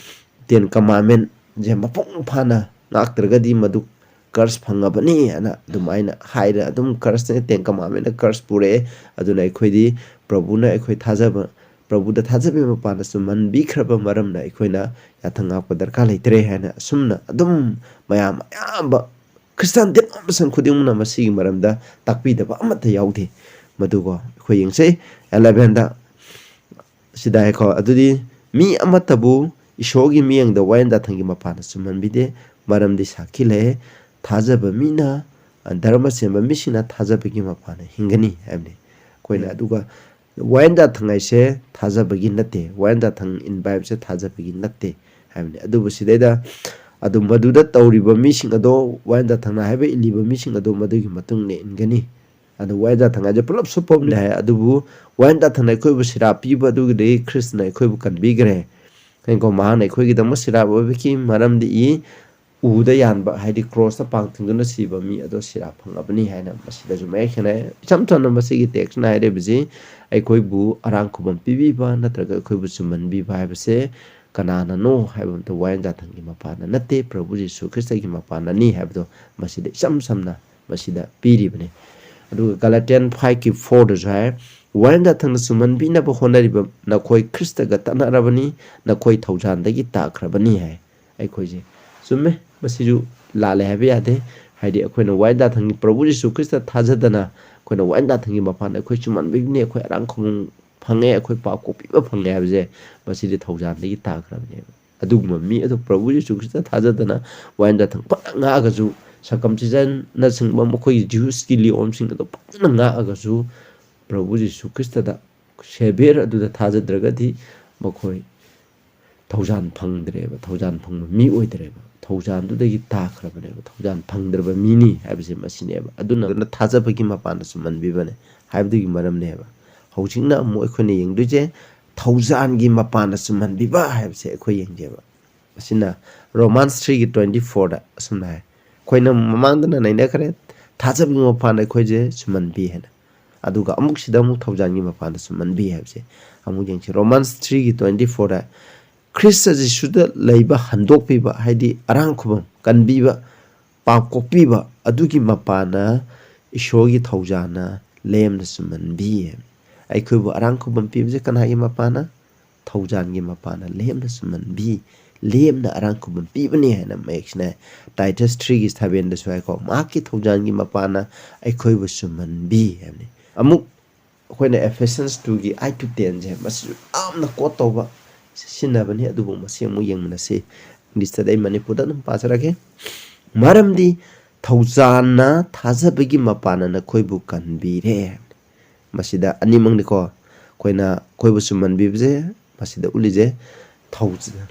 ꯇꯦꯟ ꯀꯃꯥꯟꯃꯦꯟꯁꯦ ꯃꯄꯨꯡ ꯐꯥꯅ ꯉꯥꯛꯇ꯭ꯔꯒꯗꯤ ꯃꯗꯨ ꯀꯔꯁ ꯐꯪꯉꯕꯅꯤ ꯍꯥꯏꯅ ꯑꯗꯨꯃꯥꯏꯅ ꯍꯥꯏꯔ ꯑꯗꯨꯝ ꯀꯔꯁꯅ, ꯇꯦꯟ ꯀꯃꯥꯟꯃꯦꯟꯅ ꯀꯔꯁ ꯄꯨꯔꯛꯑꯦ꯫ ꯑꯗꯨꯅ ꯑꯩꯈꯣꯏꯗꯤ ꯄ꯭ꯔꯚꯨꯅ ꯑꯩꯈꯣꯏ ꯊꯥꯖꯕ, ꯄ꯭ꯔꯚꯨꯗ ꯊꯥꯖꯕꯒꯤ ꯃꯄꯥꯟꯗ ꯆꯨꯝꯍꯟꯕꯤꯈ꯭ꯔꯕ ꯃꯔꯝꯅ ꯑꯩꯈꯣꯏꯅ ꯌꯥꯊꯪ ꯉꯥꯛꯄ ꯗꯔꯀꯥꯔ ꯂꯩꯇ꯭ꯔꯦ ꯍꯥꯏꯅ ꯑꯁꯨꯝꯅ ꯑꯗꯨꯝ ꯃꯌꯥꯝ ꯑꯌꯥꯝꯕ ꯈ꯭ꯔꯤꯁꯇꯥꯟ ꯗꯤꯅꯣꯃꯤꯅꯦꯁꯟ ꯈꯨꯗꯤꯡꯃꯛꯅ ꯃꯁꯤꯒꯤ ꯃꯔꯝꯗ ꯇꯥꯛꯄꯤꯗꯕ ꯑꯃꯠꯇ ꯌꯥꯎꯗꯦ꯫ ꯃꯗꯨꯀꯣ ꯑꯩꯈꯣꯏ ꯌꯦꯡꯁꯦ ꯑꯦꯂꯚꯦꯟꯗ꯫ ꯁꯤꯗ ꯍꯥꯏꯀꯣ, ꯑꯗꯨꯗꯤ ꯃꯤ ꯑꯃꯠꯇꯕꯨ ꯏꯁꯣꯔꯒꯤ ꯃꯤꯠꯌꯦꯡꯗ ꯋꯥꯌꯦꯜ ꯌꯥꯊꯪꯒꯤ ꯃꯄꯥꯟꯗ ꯆꯨꯝꯍꯟꯕꯤꯗꯦ, ꯃꯔꯝꯗꯤ ꯁꯥꯈꯤ ꯂꯩ, ꯊꯥꯖꯕ ꯃꯤꯅ, ꯙꯔꯃ ꯆꯦꯟꯕ ꯃꯤꯁꯤꯡꯅ ꯊꯥꯖꯕꯒꯤ ꯃꯄꯥꯟꯗ ꯍꯤꯡꯒꯅꯤ ꯍꯥꯏꯕꯅꯤ꯫ ꯑꯩꯈꯣꯏꯅ ꯎꯝ꯫ ꯑꯗꯨꯒ ꯋꯥꯌꯦꯜ ꯌꯥꯊꯪ ꯍꯥꯏꯁꯦ ꯊꯥꯖꯕꯒꯤ ꯅꯠꯇꯦ, ꯋꯥꯌꯦꯜ ꯌꯥꯊꯪ ꯏꯟꯕ ꯍꯥꯏꯕꯁꯦ ꯊꯥꯖꯕꯒꯤ ꯅꯠꯇꯦ ꯍꯥꯏꯕꯅꯤ꯫ ꯑꯗꯨꯕꯨ ꯁꯤꯗꯩꯗ ꯑꯗꯨ ꯃꯗꯨꯗ ꯇꯧꯔꯤꯕ ꯃꯤꯁꯤꯡ ꯑꯗꯣ, ꯋꯥꯌꯦꯜ ꯌꯥꯊꯪꯅ ꯍꯥꯏꯕ ꯏꯜꯂꯤꯕ ꯃꯤꯁꯤꯡ ꯑꯗꯣ ꯃꯗꯨꯒꯤ ꯃꯇꯨꯡ ꯏꯟꯅ ꯏꯟꯒꯅꯤ꯫ ꯑꯗꯨ ꯋꯥꯌꯦꯜ ꯌꯥꯊꯪ ꯍꯥꯏꯁꯦ ꯄꯨꯂꯞ ꯁꯨꯞꯄ ꯑꯃꯅꯤ ꯍꯥꯏ꯫ ꯑꯗꯨꯕꯨ ꯋꯥꯌꯦꯜ ꯌꯥꯊꯪꯅ ꯑꯩꯈꯣꯏꯕꯨ ꯁꯤꯔꯥ ꯄꯤꯕ ꯑꯗꯨꯒꯤꯗꯤ ꯈ꯭ꯔꯤꯁꯇꯅ ꯑꯩꯈꯣꯏꯕꯨ ꯀꯟꯕꯤꯈ꯭ꯔꯦ꯫ ꯀꯩꯒꯨꯝꯕ ꯃꯍꯥꯛꯅ ꯑꯩꯈꯣꯏꯒꯤꯗꯃꯛ ꯁꯤꯔꯥ ꯑꯣꯏꯕꯒꯤ ꯃꯔꯝꯗꯤ ꯏ ꯎꯗ ꯌꯥꯟꯕ, ꯍꯥꯏꯗꯤ ꯀ꯭ꯔꯣꯁꯇ ꯄꯥꯡ ꯊꯤꯡꯗꯨꯅ ꯁꯤꯕ ꯃꯤ ꯑꯗꯣ ꯁꯤꯔꯥ ꯐꯪꯂꯕꯅꯤ ꯍꯥꯏꯅ ꯃꯁꯤꯗꯁꯨ ꯃꯌꯦꯛ ꯁꯦꯡꯅ ꯍꯥꯏ꯫ ꯏꯆꯝ ꯆꯝꯅ ꯃꯁꯤꯒꯤ ꯇꯦꯛꯁꯅ ꯍꯥꯏꯔꯤꯕꯁꯤ ꯑꯩꯈꯣꯏꯕꯨ ꯑꯔꯥꯡ ꯈꯨꯕꯝ ꯄꯤꯕꯤꯕ ꯅꯠꯇ꯭ꯔꯒ ꯑꯩꯈꯣꯏꯕꯨ ꯆꯨꯝꯍꯟꯕꯤꯕ ꯍꯥꯏꯕꯁꯦ ꯀꯅꯥꯅꯅꯣ ꯍꯥꯏꯕ ꯃꯇꯝꯗ ꯋꯥꯌꯦꯜ ꯌꯥꯊꯪꯒꯤ ꯃꯄꯥꯟꯗ ꯅꯠꯇꯦ, ꯄ꯭ꯔꯚꯨ ꯖꯤꯁꯨ ꯈ꯭ꯔꯤꯁꯇꯒꯤ ꯃꯄꯥꯟꯗꯅꯤ ꯍꯥꯏꯕꯗꯣ ꯃꯁꯤꯗ ꯏꯆꯝ ꯆꯝꯅ ꯃꯁꯤꯗ ꯄꯤꯔꯤꯕꯅꯤ꯫ ꯑꯗꯨꯒ ꯒꯥꯂꯥꯇꯤꯌꯥꯟ ꯐꯥꯏꯚꯀꯤ ꯐꯣꯔꯗꯁꯨ ꯍꯥꯏ, ꯋꯥꯌꯦꯜ ꯌꯥꯊꯪꯅ ꯆꯨꯝꯍꯟꯕꯤꯅꯕ ꯍꯣꯠꯅꯔꯤꯕ ꯅꯈꯣꯏ ꯈ꯭ꯔꯤꯁꯇꯒ ꯇꯠꯅꯔꯕꯅꯤ, ꯅꯈꯣꯏ ꯊꯧꯖꯥꯟꯗꯒꯤ ꯇꯥꯈ꯭ꯔꯕꯅꯤ ꯍꯥꯏ꯫ ꯑꯩꯈꯣꯏꯁꯦ ꯆꯨꯝꯃꯦ, ꯃꯁꯤꯁꯨ ꯂꯥꯜꯂꯦ ꯍꯥꯏꯕ ꯌꯥꯗꯦ꯫ ꯍꯥꯏꯗꯤ ꯑꯩꯈꯣꯏꯅ ꯋꯥꯌꯦꯜ ꯌꯥꯊꯪꯒꯤ ꯄ꯭ꯔꯚꯨ ꯖꯤꯁꯨ ꯈ꯭ꯔꯤꯁꯇ ꯊꯥꯖꯗꯅ ꯑꯩꯈꯣꯏꯅ ꯋꯥꯌꯦꯜ ꯌꯥꯊꯪꯒꯤ ꯃꯄꯥꯟꯗ ꯑꯩꯈꯣꯏ ꯆꯨꯝꯍꯟꯕꯤꯕꯅꯤ, ꯑꯩꯈꯣꯏ ꯑꯔꯥꯡ ꯈꯨꯕꯝ ꯐꯪꯉꯦ, ꯑꯩꯈꯣꯏ ꯄꯥꯞ ꯀꯣꯛꯄꯤꯕ ꯐꯪꯉꯦ ꯍꯥꯏꯕꯁꯦ ꯃꯁꯤꯗꯤ ꯊꯧꯖꯥꯟꯗꯒꯤ ꯇꯥꯈ꯭ꯔꯕꯅꯦꯕ꯫ ꯑꯗꯨꯒꯨꯝꯕ ꯃꯤ ꯑꯗꯨ ꯄ꯭ꯔꯚꯨ ꯖꯤꯁꯨ ꯈ꯭ꯔꯤꯁꯇ ꯊꯥꯖꯗꯅ ꯋꯥꯌꯦꯜ ꯌꯥꯊꯪ ꯐꯖꯅ ꯉꯥꯛꯑꯒꯁꯨ, ꯁꯔꯀꯝꯁꯤꯖꯟꯅꯆꯤꯡꯕ ꯃꯈꯣꯏꯒꯤ ꯖ꯭ꯌꯨꯁꯀꯤ ꯅꯤꯌꯣꯝꯁꯤꯡ ꯑꯗꯨ ꯐꯖꯅ ꯉꯥꯛꯑꯒꯁꯨ, ꯄ꯭ꯔꯚꯨ ꯖꯤꯁꯨ ꯈ꯭ꯔꯤꯁꯇꯗ, ꯁꯦꯚꯤꯌꯔ ꯑꯗꯨꯗ ꯊꯥꯖꯗ꯭ꯔꯒꯗꯤ ꯃꯈꯣꯏ ꯊꯧꯖꯥꯟ ꯐꯪꯗ꯭ꯔꯦꯕ, ꯊꯧꯖꯥꯟ ꯐꯪꯕ ꯃꯤ ꯑꯣꯏꯗ꯭ꯔꯦꯕ, ꯊꯧꯖꯥꯟꯗꯨꯗꯒꯤ ꯇꯥꯈ꯭ꯔꯕꯅꯦꯕ, ꯊꯧꯖꯥꯟ ꯐꯪꯗ꯭ꯔꯕ ꯃꯤꯅꯤ ꯍꯥꯏꯕꯁꯦ ꯃꯁꯤꯅꯦꯕ꯫ ꯑꯗꯨꯅ ꯑꯗꯨꯅ ꯊꯥꯖꯕꯒꯤ ꯃꯄꯥꯟꯗ ꯆꯨꯝꯍꯟꯕꯤꯕꯅꯦ ꯍꯥꯏꯕꯗꯨꯒꯤ ꯃꯔꯝꯅꯦꯕ꯫ ꯍꯧꯖꯤꯛꯅ ꯑꯃꯨꯛ ꯑꯩꯈꯣꯏꯅ ꯌꯦꯡꯗꯣꯏꯁꯦ ꯊꯧꯖꯥꯟꯒꯤ ꯃꯄꯥꯟꯗ ꯆꯨꯝꯍꯟꯕꯤꯕ ꯍꯥꯏꯕꯁꯦ ꯑꯩꯈꯣꯏ ꯌꯦꯡꯒꯦꯕ꯫ ꯑꯁꯤꯅ Romans three ꯒꯤ twenty four ꯗ ꯑꯁꯨꯝꯅ ꯍꯥꯏ, ꯑꯩꯈꯣꯏꯅ ꯃꯃꯥꯡꯗꯅ ꯅꯩꯅꯈ꯭ꯔꯦ, ꯊꯥꯖꯕꯒꯤ ꯃꯄꯥꯟꯗ ꯑꯩꯈꯣꯏꯁꯦ ꯁꯨꯝꯍꯟꯕꯤ ꯍꯥꯏꯅ꯫ ꯑꯗꯨꯒ ꯑꯃꯨꯛ ꯁꯤꯗ ꯑꯃꯨꯛ ꯊꯧꯖꯥꯜꯒꯤ ꯃꯄꯥꯟꯗ ꯁꯨꯝꯍꯟꯕꯤ ꯍꯥꯏꯕꯁꯦ ꯑꯃꯨꯛ ꯌꯦꯡꯁꯤ꯫ Romans three ꯒꯤ twenty four ꯗ, "ꯈ꯭ꯔꯤꯁꯇ ꯖꯤꯁꯨꯗ ꯂꯩꯕ ꯍꯟꯗꯣꯛꯄꯤꯕ", ꯍꯥꯏꯗꯤ ꯑꯔꯥꯡ ꯈꯨꯕꯝ ꯀꯟꯕꯤꯕ, ꯄꯥꯞ ꯀꯣꯛꯄꯤꯕ, ꯑꯗꯨꯒꯤ ꯃꯄꯥꯟꯅ ꯏꯁꯣꯔꯒꯤ ꯊꯧꯖꯥꯜꯅ ꯂꯦꯝꯅ ꯆꯨꯝꯍꯟꯕꯤ꯫ ꯑꯩꯈꯣꯏꯕꯨ ꯑꯔꯥꯡ ꯈꯨꯕꯝ ꯄꯤꯕꯁꯦ ꯀꯅꯥꯒꯤ ꯃꯄꯥꯟꯅ? ꯊꯧꯖꯥꯜꯒꯤ ꯃꯄꯥꯟꯅ ꯂꯦꯝꯅ ꯆꯨꯝꯍꯟꯕꯤ, ꯂꯦꯝꯅ ꯑꯔꯥꯡ ꯈꯨꯕꯝ ꯄꯤꯕꯅꯤ ꯍꯥꯏꯅ ꯃꯌꯦꯛꯁꯤꯅ Titus three ꯒꯤ seven ꯗꯁꯨ ꯍꯥꯏꯀꯣ, "ꯃꯍꯥꯛꯀꯤ ꯊꯧꯖꯥꯜꯒꯤ ꯃꯄꯥꯟꯅ ꯑꯩꯈꯣꯏꯕꯨ ꯆꯨꯝꯍꯟꯕꯤ" ꯍꯥꯏꯕꯅꯤ꯫ ꯑꯃꯨꯛ ꯑꯩꯈꯣꯏꯅ Ephesians two ꯒꯤ eight to ten ꯁꯦ, ꯃꯁꯤꯁꯨ ꯌꯥꯝꯅ quote ꯇꯧꯕ, ꯁꯤꯖꯤꯟꯅꯕꯅꯤ, ꯑꯗꯨꯕꯨ ꯃꯁꯤ ꯑꯃꯨꯛ ꯌꯦꯡꯃꯤꯟꯅꯁꯤ꯫ English ꯇꯗꯤ ꯑꯩ ꯃꯅꯤꯄꯨꯔꯗ ꯑꯗꯨꯝ ꯄꯥꯖꯔꯒꯦ꯫ "ꯃꯔꯝꯗꯤ ꯊꯧꯖꯥꯜꯅ ꯊꯥꯖꯕꯒꯤ ꯃꯄꯥꯟꯅ ꯅꯈꯣꯏꯕꯨ ꯀꯟꯕꯤꯔꯦ"꯫ ꯃꯁꯤꯗ ꯑꯅꯤꯃꯛꯅꯤꯀꯣ, ꯑꯩꯈꯣꯏꯅ ꯑꯩꯈꯣꯏꯕꯨ ꯆꯨꯝꯍꯟꯕꯤꯕꯁꯦ, ꯃꯁꯤꯗ ꯎꯠꯂꯤꯁꯦ ꯊꯧ-,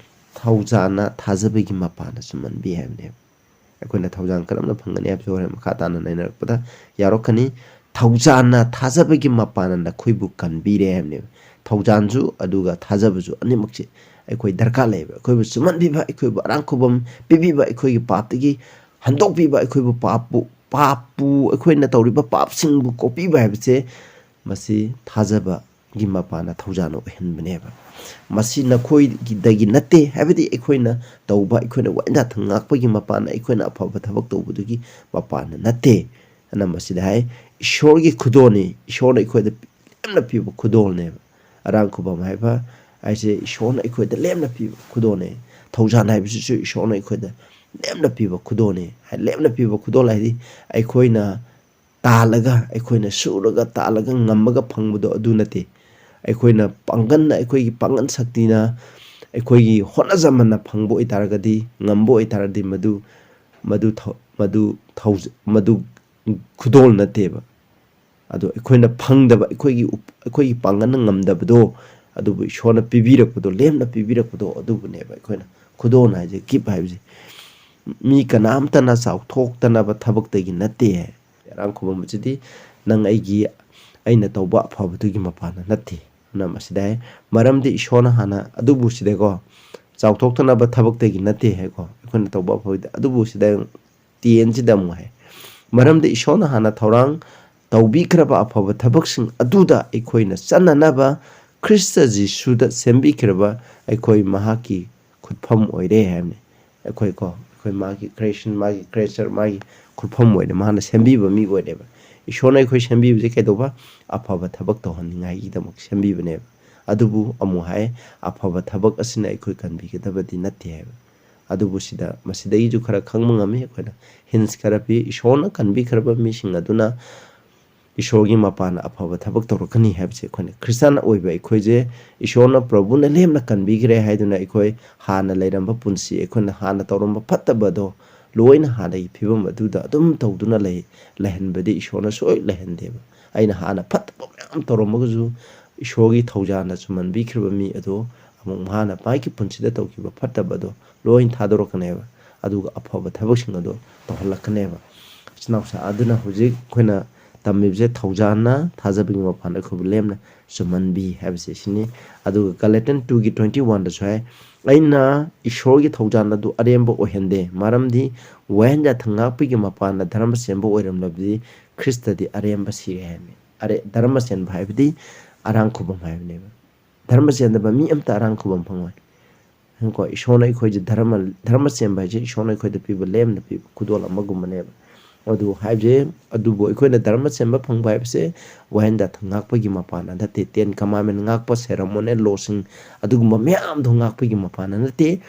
ꯊꯧꯖꯥꯜꯅ ꯊꯥꯖꯕꯒꯤ ꯃꯄꯥꯟꯅ ꯆꯨꯝꯍꯟꯕꯤ ꯍꯥꯏꯕꯅꯦꯕ꯫ ꯑꯩꯈꯣꯏꯅ ꯊꯧꯖꯥꯜ ꯀꯔꯝꯅ ꯐꯪꯒꯅꯤ ꯍꯥꯏꯕꯁꯨ ꯍꯣꯔꯦꯟ ꯃꯈꯥ ꯇꯥꯅ ꯅꯩꯅꯔꯛꯄꯗ ꯌꯥꯎꯔꯛꯀꯅꯤ꯫ "ꯊꯧꯖꯥꯜꯅ ꯊꯥꯖꯕꯒꯤ ꯃꯄꯥꯟꯅ ꯅꯈꯣꯏꯕꯨ ꯀꯟꯕꯤꯔꯦ" ꯍꯥꯏꯕꯅꯦꯕ꯫ ꯊꯧꯖꯥꯜꯁꯨ ꯑꯗꯨꯒ ꯊꯥꯖꯕꯁꯨ ꯑꯅꯤꯃꯛꯁꯦ ꯑꯩꯈꯣꯏ ꯗꯔꯀꯥꯔ ꯂꯩꯌꯦꯕ꯫ ꯑꯩꯈꯣꯏꯕꯨ ꯆꯨꯝꯍꯟꯕꯤꯕ, ꯑꯩꯈꯣꯏꯕꯨ ꯑꯔꯥꯡ ꯈꯨꯕꯝ ꯄꯤꯕꯤꯕ, ꯑꯩꯈꯣꯏꯒꯤ ꯄꯥꯞꯇꯒꯤ ꯍꯟꯗꯣꯛꯄꯤꯕ, ꯑꯩꯈꯣꯏꯕꯨ ꯄꯥꯞꯄꯨ, ꯄꯥꯞꯄꯨ, ꯑꯩꯈꯣꯏꯅ ꯇꯧꯔꯤꯕ ꯄꯥꯞꯁꯤꯡꯕꯨ ꯀꯣꯛꯄꯤꯕ ꯍꯥꯏꯕꯁꯦ, ꯃꯁꯤ ꯊꯥꯖꯕꯒꯤ ꯃꯄꯥꯟꯅ ꯊꯧꯖꯥꯜꯅ ꯑꯣꯏꯍꯟꯕꯅꯦꯕ꯫ ꯃꯁꯤ ꯅꯈꯣꯏꯗꯒꯤ ꯅꯠꯇꯦ, ꯍꯥꯏꯕꯗꯤ ꯑꯩꯈꯣꯏꯅ ꯇꯧꯕ, ꯑꯩꯈꯣꯏꯅ ꯋꯥꯏꯟꯗꯥ ꯊꯪ ꯉꯥꯛꯄꯒꯤ ꯃꯄꯥꯟꯅ, ꯑꯩꯈꯣꯏꯅ ꯑꯐꯕ ꯊꯕꯛ ꯇꯧꯕꯗꯨꯒꯤ ꯃꯄꯥꯟꯅ ꯅꯠꯇꯦ꯫ ꯑꯅꯝꯕꯁꯤꯗ ꯍꯥꯏ, ꯏꯁꯣꯔꯒꯤ ꯈꯨꯗꯣꯜꯅꯤ, ꯏꯁꯣꯔꯅ ꯑꯩꯈꯣꯏꯗ ꯂꯦꯝꯅ ꯄꯤꯕ ꯈꯨꯗꯣꯜꯅꯦꯕ꯫ ꯑꯔꯥꯡ ꯈꯨꯕꯝ ꯍꯥꯏꯕ ꯍꯥꯏꯁꯦ ꯏꯁꯣꯔꯅ ꯑꯩꯈꯣꯏꯗ ꯂꯦꯝꯅ ꯄꯤꯕ ꯈꯨꯗꯣꯜꯅꯦ꯫ ꯊꯧꯖꯥꯜ ꯍꯥꯏꯕꯁꯤꯁꯨ ꯏꯁꯣꯔꯅ ꯑꯩꯈꯣꯏꯗ ꯂꯦꯝꯅ ꯄꯤꯕ ꯈꯨꯗꯣꯜꯅꯦ꯫ ꯍꯥꯏ-, ꯂꯦꯝꯅ ꯄꯤꯕ ꯈꯨꯗꯣꯜ ꯍꯥꯏꯗꯤ ꯑꯩꯈꯣꯏꯅ ꯇꯥꯜꯂꯒ, ꯑꯩꯈꯣꯏꯅ ꯁꯨꯔꯒ ꯇꯥꯜꯂꯒ ꯉꯝꯃꯒ ꯐꯪꯕꯗꯣ ꯑꯗꯨ ꯅꯠꯇꯦ꯫ ꯑꯩꯈꯣꯏꯅ ꯄꯥꯡꯒꯜꯅ, ꯑꯩꯈꯣꯏꯒꯤ ꯄꯥꯡꯒꯜ ꯁꯛꯇꯤꯅ, ꯑꯩꯈꯣꯏꯒꯤ ꯍꯣꯠꯅꯖꯃꯟꯅ ꯐꯪꯕ ꯑꯣꯏꯇꯥꯔꯒꯗꯤ, ꯉꯝꯕ ꯑꯣꯏꯇꯥꯔꯗꯤ ꯃꯗꯨ, ꯃꯗꯨ ꯊꯧ-, ꯃꯗꯨ ꯊꯧꯖ-, ꯃꯗꯨ ꯈꯨꯗꯣꯜ ꯅꯠꯇꯦꯕ꯫ ꯑꯗꯣ ꯑꯩꯈꯣꯏꯅ ꯐꯪꯗꯕ, ꯑꯩꯈꯣꯏꯒꯤ ꯎꯞ-, ꯑꯩꯈꯣꯏꯒꯤ ꯄꯥꯡꯒꯜꯅ ꯉꯝꯗꯕꯗꯣ, ꯑꯗꯨꯕꯨ ꯏꯁꯣꯔꯅ ꯄꯤꯕꯤꯔꯛꯄꯗꯣ, ꯂꯦꯝꯅ ꯄꯤꯕꯤꯔꯛꯄꯗꯣ, ꯑꯗꯨꯕꯨꯅꯦꯕ ꯑꯩꯈꯣꯏꯅ ꯈꯨꯗꯣꯜ ꯍꯥꯏꯁꯦ, gift ꯍꯥꯏꯕꯁꯦ꯫ ꯃꯤ ꯀꯅꯥꯝꯇꯅ ꯆꯥꯎꯊꯣꯛꯇꯅꯕ ꯊꯕꯛꯇꯒꯤ ꯅꯠꯇꯦ꯫ ꯑꯔꯥꯡ ꯈꯨꯕꯝ ꯑꯁꯤꯗꯤ ꯅꯪ ꯑꯩꯒꯤ, ꯑꯩꯅ ꯇꯧꯕ ꯑꯐꯕꯗꯨꯒꯤ ꯃꯄꯥꯟꯅ ꯅꯠꯇꯦ꯫ ꯑꯗꯨꯅ ꯃꯁꯤꯗ ꯍꯥꯏ, ꯃꯔꯝꯗꯤ ꯏꯁꯣꯔꯅ ꯍꯥꯟꯅ, ꯑꯗꯨꯕꯨ ꯁꯤꯗꯀꯣ, ꯆꯥꯎꯊꯣꯛꯇꯅꯕ ꯊꯕꯛꯇꯒꯤ ꯅꯠꯇꯦ ꯍꯥꯏꯀꯣ, ꯑꯩꯈꯣꯏꯅ ꯇꯧꯕ ꯑꯐꯕꯗꯤ꯫ ꯑꯗꯨꯕꯨ ꯁꯤꯗ ꯇꯦꯟꯁꯤꯗ ꯑꯃꯨꯛ ꯍꯥꯏ, "ꯃꯔꯝꯗꯤ ꯏꯁꯣꯔꯅ ꯍꯥꯟꯅ ꯊꯧꯔꯥꯡ ꯇꯧꯕꯤꯈ꯭ꯔꯕ ꯑꯐꯕ ꯊꯕꯛꯁꯤꯡ ꯑꯗꯨꯗ ꯑꯩꯈꯣꯏꯅ ꯆꯠꯅꯅꯕ ꯈ꯭ꯔꯤꯁꯇ ꯖꯤꯁꯨꯗ ꯁꯦꯝꯕꯤꯈ꯭ꯔꯕ ꯑꯩꯈꯣꯏ ꯃꯍꯥꯛꯀꯤ ꯈꯨꯠꯐꯝ ꯑꯣꯏꯔꯦ" ꯍꯥꯏꯕꯅꯤ꯫ ꯑꯩꯈꯣꯏ ꯀꯣ, ꯑꯩꯈꯣꯏ ꯃꯥꯒꯤ creation, ꯃꯥꯒꯤ creature, ꯃꯥꯒꯤ ꯈꯨꯠꯐꯝ ꯑꯣꯏꯔꯦ, ꯃꯥꯅ ꯁꯦꯝꯕꯤꯕ ꯃꯤ ꯑꯣꯏꯔꯦꯕ꯫ ꯏꯁꯣꯔꯅ ꯑꯩꯈꯣꯏ ꯁꯦꯝꯕꯤꯕꯁꯦ ꯀꯩꯗꯧꯕ? ꯑꯐꯕ ꯊꯕꯛ ꯇꯧꯍꯟꯅꯤꯡꯉꯥꯏꯒꯤꯗꯃꯛ ꯁꯦꯝꯕꯤꯕꯅꯦꯕ꯫ ꯑꯗꯨꯕꯨ ꯑꯃꯨꯛ ꯍꯥꯏ, ꯑꯐꯕ ꯊꯕꯛ ꯑꯁꯤꯅ ꯑꯩꯈꯣꯏ ꯀꯟꯕꯤꯒꯗꯕꯗꯤ ꯅꯠꯇꯦ ꯍꯥꯏꯕ꯫ ꯑꯗꯨꯕꯨ ꯁꯤꯗ, ꯃꯁꯤꯗꯒꯤꯁꯨ ꯈꯔ ꯈꯪꯕ ꯉꯝꯃꯤ ꯑꯩꯈꯣꯏꯅ, hints ꯈꯔ ꯄꯤ꯫ ꯏꯁꯣꯔꯅ ꯀꯟꯕꯤꯈ꯭ꯔꯕ ꯃꯤꯁꯤꯡ ꯑꯗꯨꯅ ꯏꯁꯣꯔꯒꯤ ꯃꯄꯥꯟꯅ ꯑꯐꯕ ꯊꯕꯛ ꯇꯧꯔꯛꯀꯅꯤ ꯍꯥꯏꯕꯁꯦ ꯑꯩꯈꯣꯏꯅ, ꯈ꯭ꯔꯤꯁꯇꯥꯟ ꯑꯣꯏꯕ ꯑꯩꯈꯣꯏꯁꯦ, ꯏꯁꯣꯔꯅ ꯄ꯭ꯔꯚꯨꯅ ꯂꯦꯝꯅ ꯀꯟꯕꯤꯈ꯭ꯔꯦ ꯍꯥꯏꯗꯨꯅ ꯑꯩꯈꯣꯏ ꯍꯥꯟꯅ ꯂꯩꯔꯝꯕ ꯄꯨꯟꯁꯤ, ꯑꯩꯈꯣꯏꯅ ꯍꯥꯟꯅ ꯇꯧꯔꯝꯕ ꯐꯠꯇꯕꯗꯣ ꯂꯣꯏꯅ ꯍꯥꯟꯅꯒꯤ ꯐꯤꯕꯝ ꯑꯗꯨꯗ ꯑꯗꯨꯝ ꯇꯧꯗꯨꯅ ꯂꯩ, ꯂꯩꯍꯟꯕꯗꯤ ꯏꯁꯣꯔꯅ ꯁꯨꯡꯂꯩ ꯂꯩꯍꯟꯗꯦꯕ꯫ ꯑꯩꯅ ꯍꯥꯟꯅ ꯐꯠꯇꯕ ꯃꯌꯥꯝ ꯇꯧꯔꯝꯃꯒꯁꯨ ꯏꯁꯣꯔꯒꯤ ꯊꯧꯖꯥꯜꯅ ꯆꯨꯝꯍꯟꯕꯤꯈ꯭ꯔꯤꯕ ꯃꯤ ꯑꯗꯣ ꯑꯃꯨꯛ ꯃꯍꯥꯛꯅ ꯃꯥꯒꯤ ꯄꯨꯟꯁꯤꯗ ꯇꯧꯈꯤꯕ ꯐꯠꯇꯕꯗꯣ ꯂꯣꯏ ꯊꯥꯗꯣꯔꯛꯀꯅꯦꯕ, ꯑꯗꯨꯒ ꯑꯐꯕ ꯊꯕꯛꯁꯤꯡ ꯑꯗꯣ ꯇꯧꯍꯜꯂꯛꯀꯅꯦꯕ꯫ ꯏꯆꯤꯟ ꯏꯅꯥꯎꯁꯦ, ꯑꯗꯨꯅ ꯍꯧꯖꯤꯛ ꯑꯩꯈꯣꯏꯅ ꯇꯝꯃꯤꯕꯁꯦ ꯊꯧꯖꯥꯜꯅ ꯊꯥꯖꯕꯒꯤ ꯃꯄꯥꯟꯗ ꯑꯩꯈꯣꯏꯕꯨ ꯂꯦꯝꯅ ꯆꯨꯝꯍꯟꯕꯤ ꯍꯥꯏꯕꯁꯦ ꯁꯤꯅꯤ꯫ ꯑꯗꯨꯒ Galatians two ꯒꯤ twenty one ꯗꯁꯨ ꯍꯥꯏ, "ꯑꯩꯅ ꯏꯁꯣꯔꯒꯤ ꯊꯧꯖꯥꯜ ꯑꯗꯨ ꯑꯔꯦꯝꯕ ꯑꯣꯏꯍꯟꯗꯦ, ꯃꯔꯝꯗꯤ ꯋꯥꯌꯦꯜ ꯌꯥꯊꯪ ꯉꯥꯛꯄꯒꯤ ꯃꯄꯥꯟꯅ ꯙꯔꯃ ꯆꯦꯟꯕ ꯑꯣꯏꯔꯝꯂꯕꯗꯤ ꯈ꯭ꯔꯤꯁꯇꯗꯤ ꯑꯔꯦꯝꯕ ꯁꯤꯔꯦ" ꯍꯥꯏꯕꯅꯤ꯫ ꯑꯔꯦ-, ꯙꯔꯃ ꯆꯦꯟꯕ ꯍꯥꯏꯕꯗꯤ ꯑꯔꯥꯡ ꯈꯨꯕꯝ ꯍꯥꯏꯕꯅꯦꯕ꯫ ꯙꯔꯃ ꯆꯦꯟꯗꯕ ꯃꯤ ꯑꯃꯇ ꯑꯔꯥꯡ ꯈꯨꯕꯝ ꯐꯪꯉꯣꯏ꯫ ꯀꯣ, ꯏꯁꯣꯔꯅ ꯑꯩꯈꯣꯏꯁꯦ ꯙꯔꯃ, ꯙꯔꯃ ꯆꯦꯟꯕ ꯍꯥꯏꯁꯦ ꯏꯁꯣꯔꯅ ꯑꯩꯈꯣꯏꯗ ꯄꯤꯕ ꯂꯦꯝꯅ ꯄꯤꯕ ꯈꯨꯗꯣꯜ ꯑꯃꯒꯨꯝꯕꯅꯦꯕ꯫ ꯑꯗꯨ ꯍꯥꯏꯕꯁꯦ, ꯑꯗꯨꯕꯨ ꯑꯩꯈꯣꯏꯅ ꯙꯔꯃ ꯆꯦꯟꯕ ꯐꯪꯕ ꯍꯥꯏꯕꯁꯦ ꯋꯥꯍꯦꯟ ꯌꯥꯊꯪ ꯉꯥꯛꯄꯒꯤ ꯃꯄꯥꯟꯅ ꯅꯠꯇꯦ, Ten Commandment ꯉꯥꯛꯄ, ceremonial lawꯁꯤꯡ ꯑꯗꯨꯒꯨꯝꯕ ꯃꯌꯥꯝꯗꯣ ꯉꯥꯛꯄꯒꯤ ꯃꯄꯥꯟꯅ ꯅꯠꯇꯦ꯫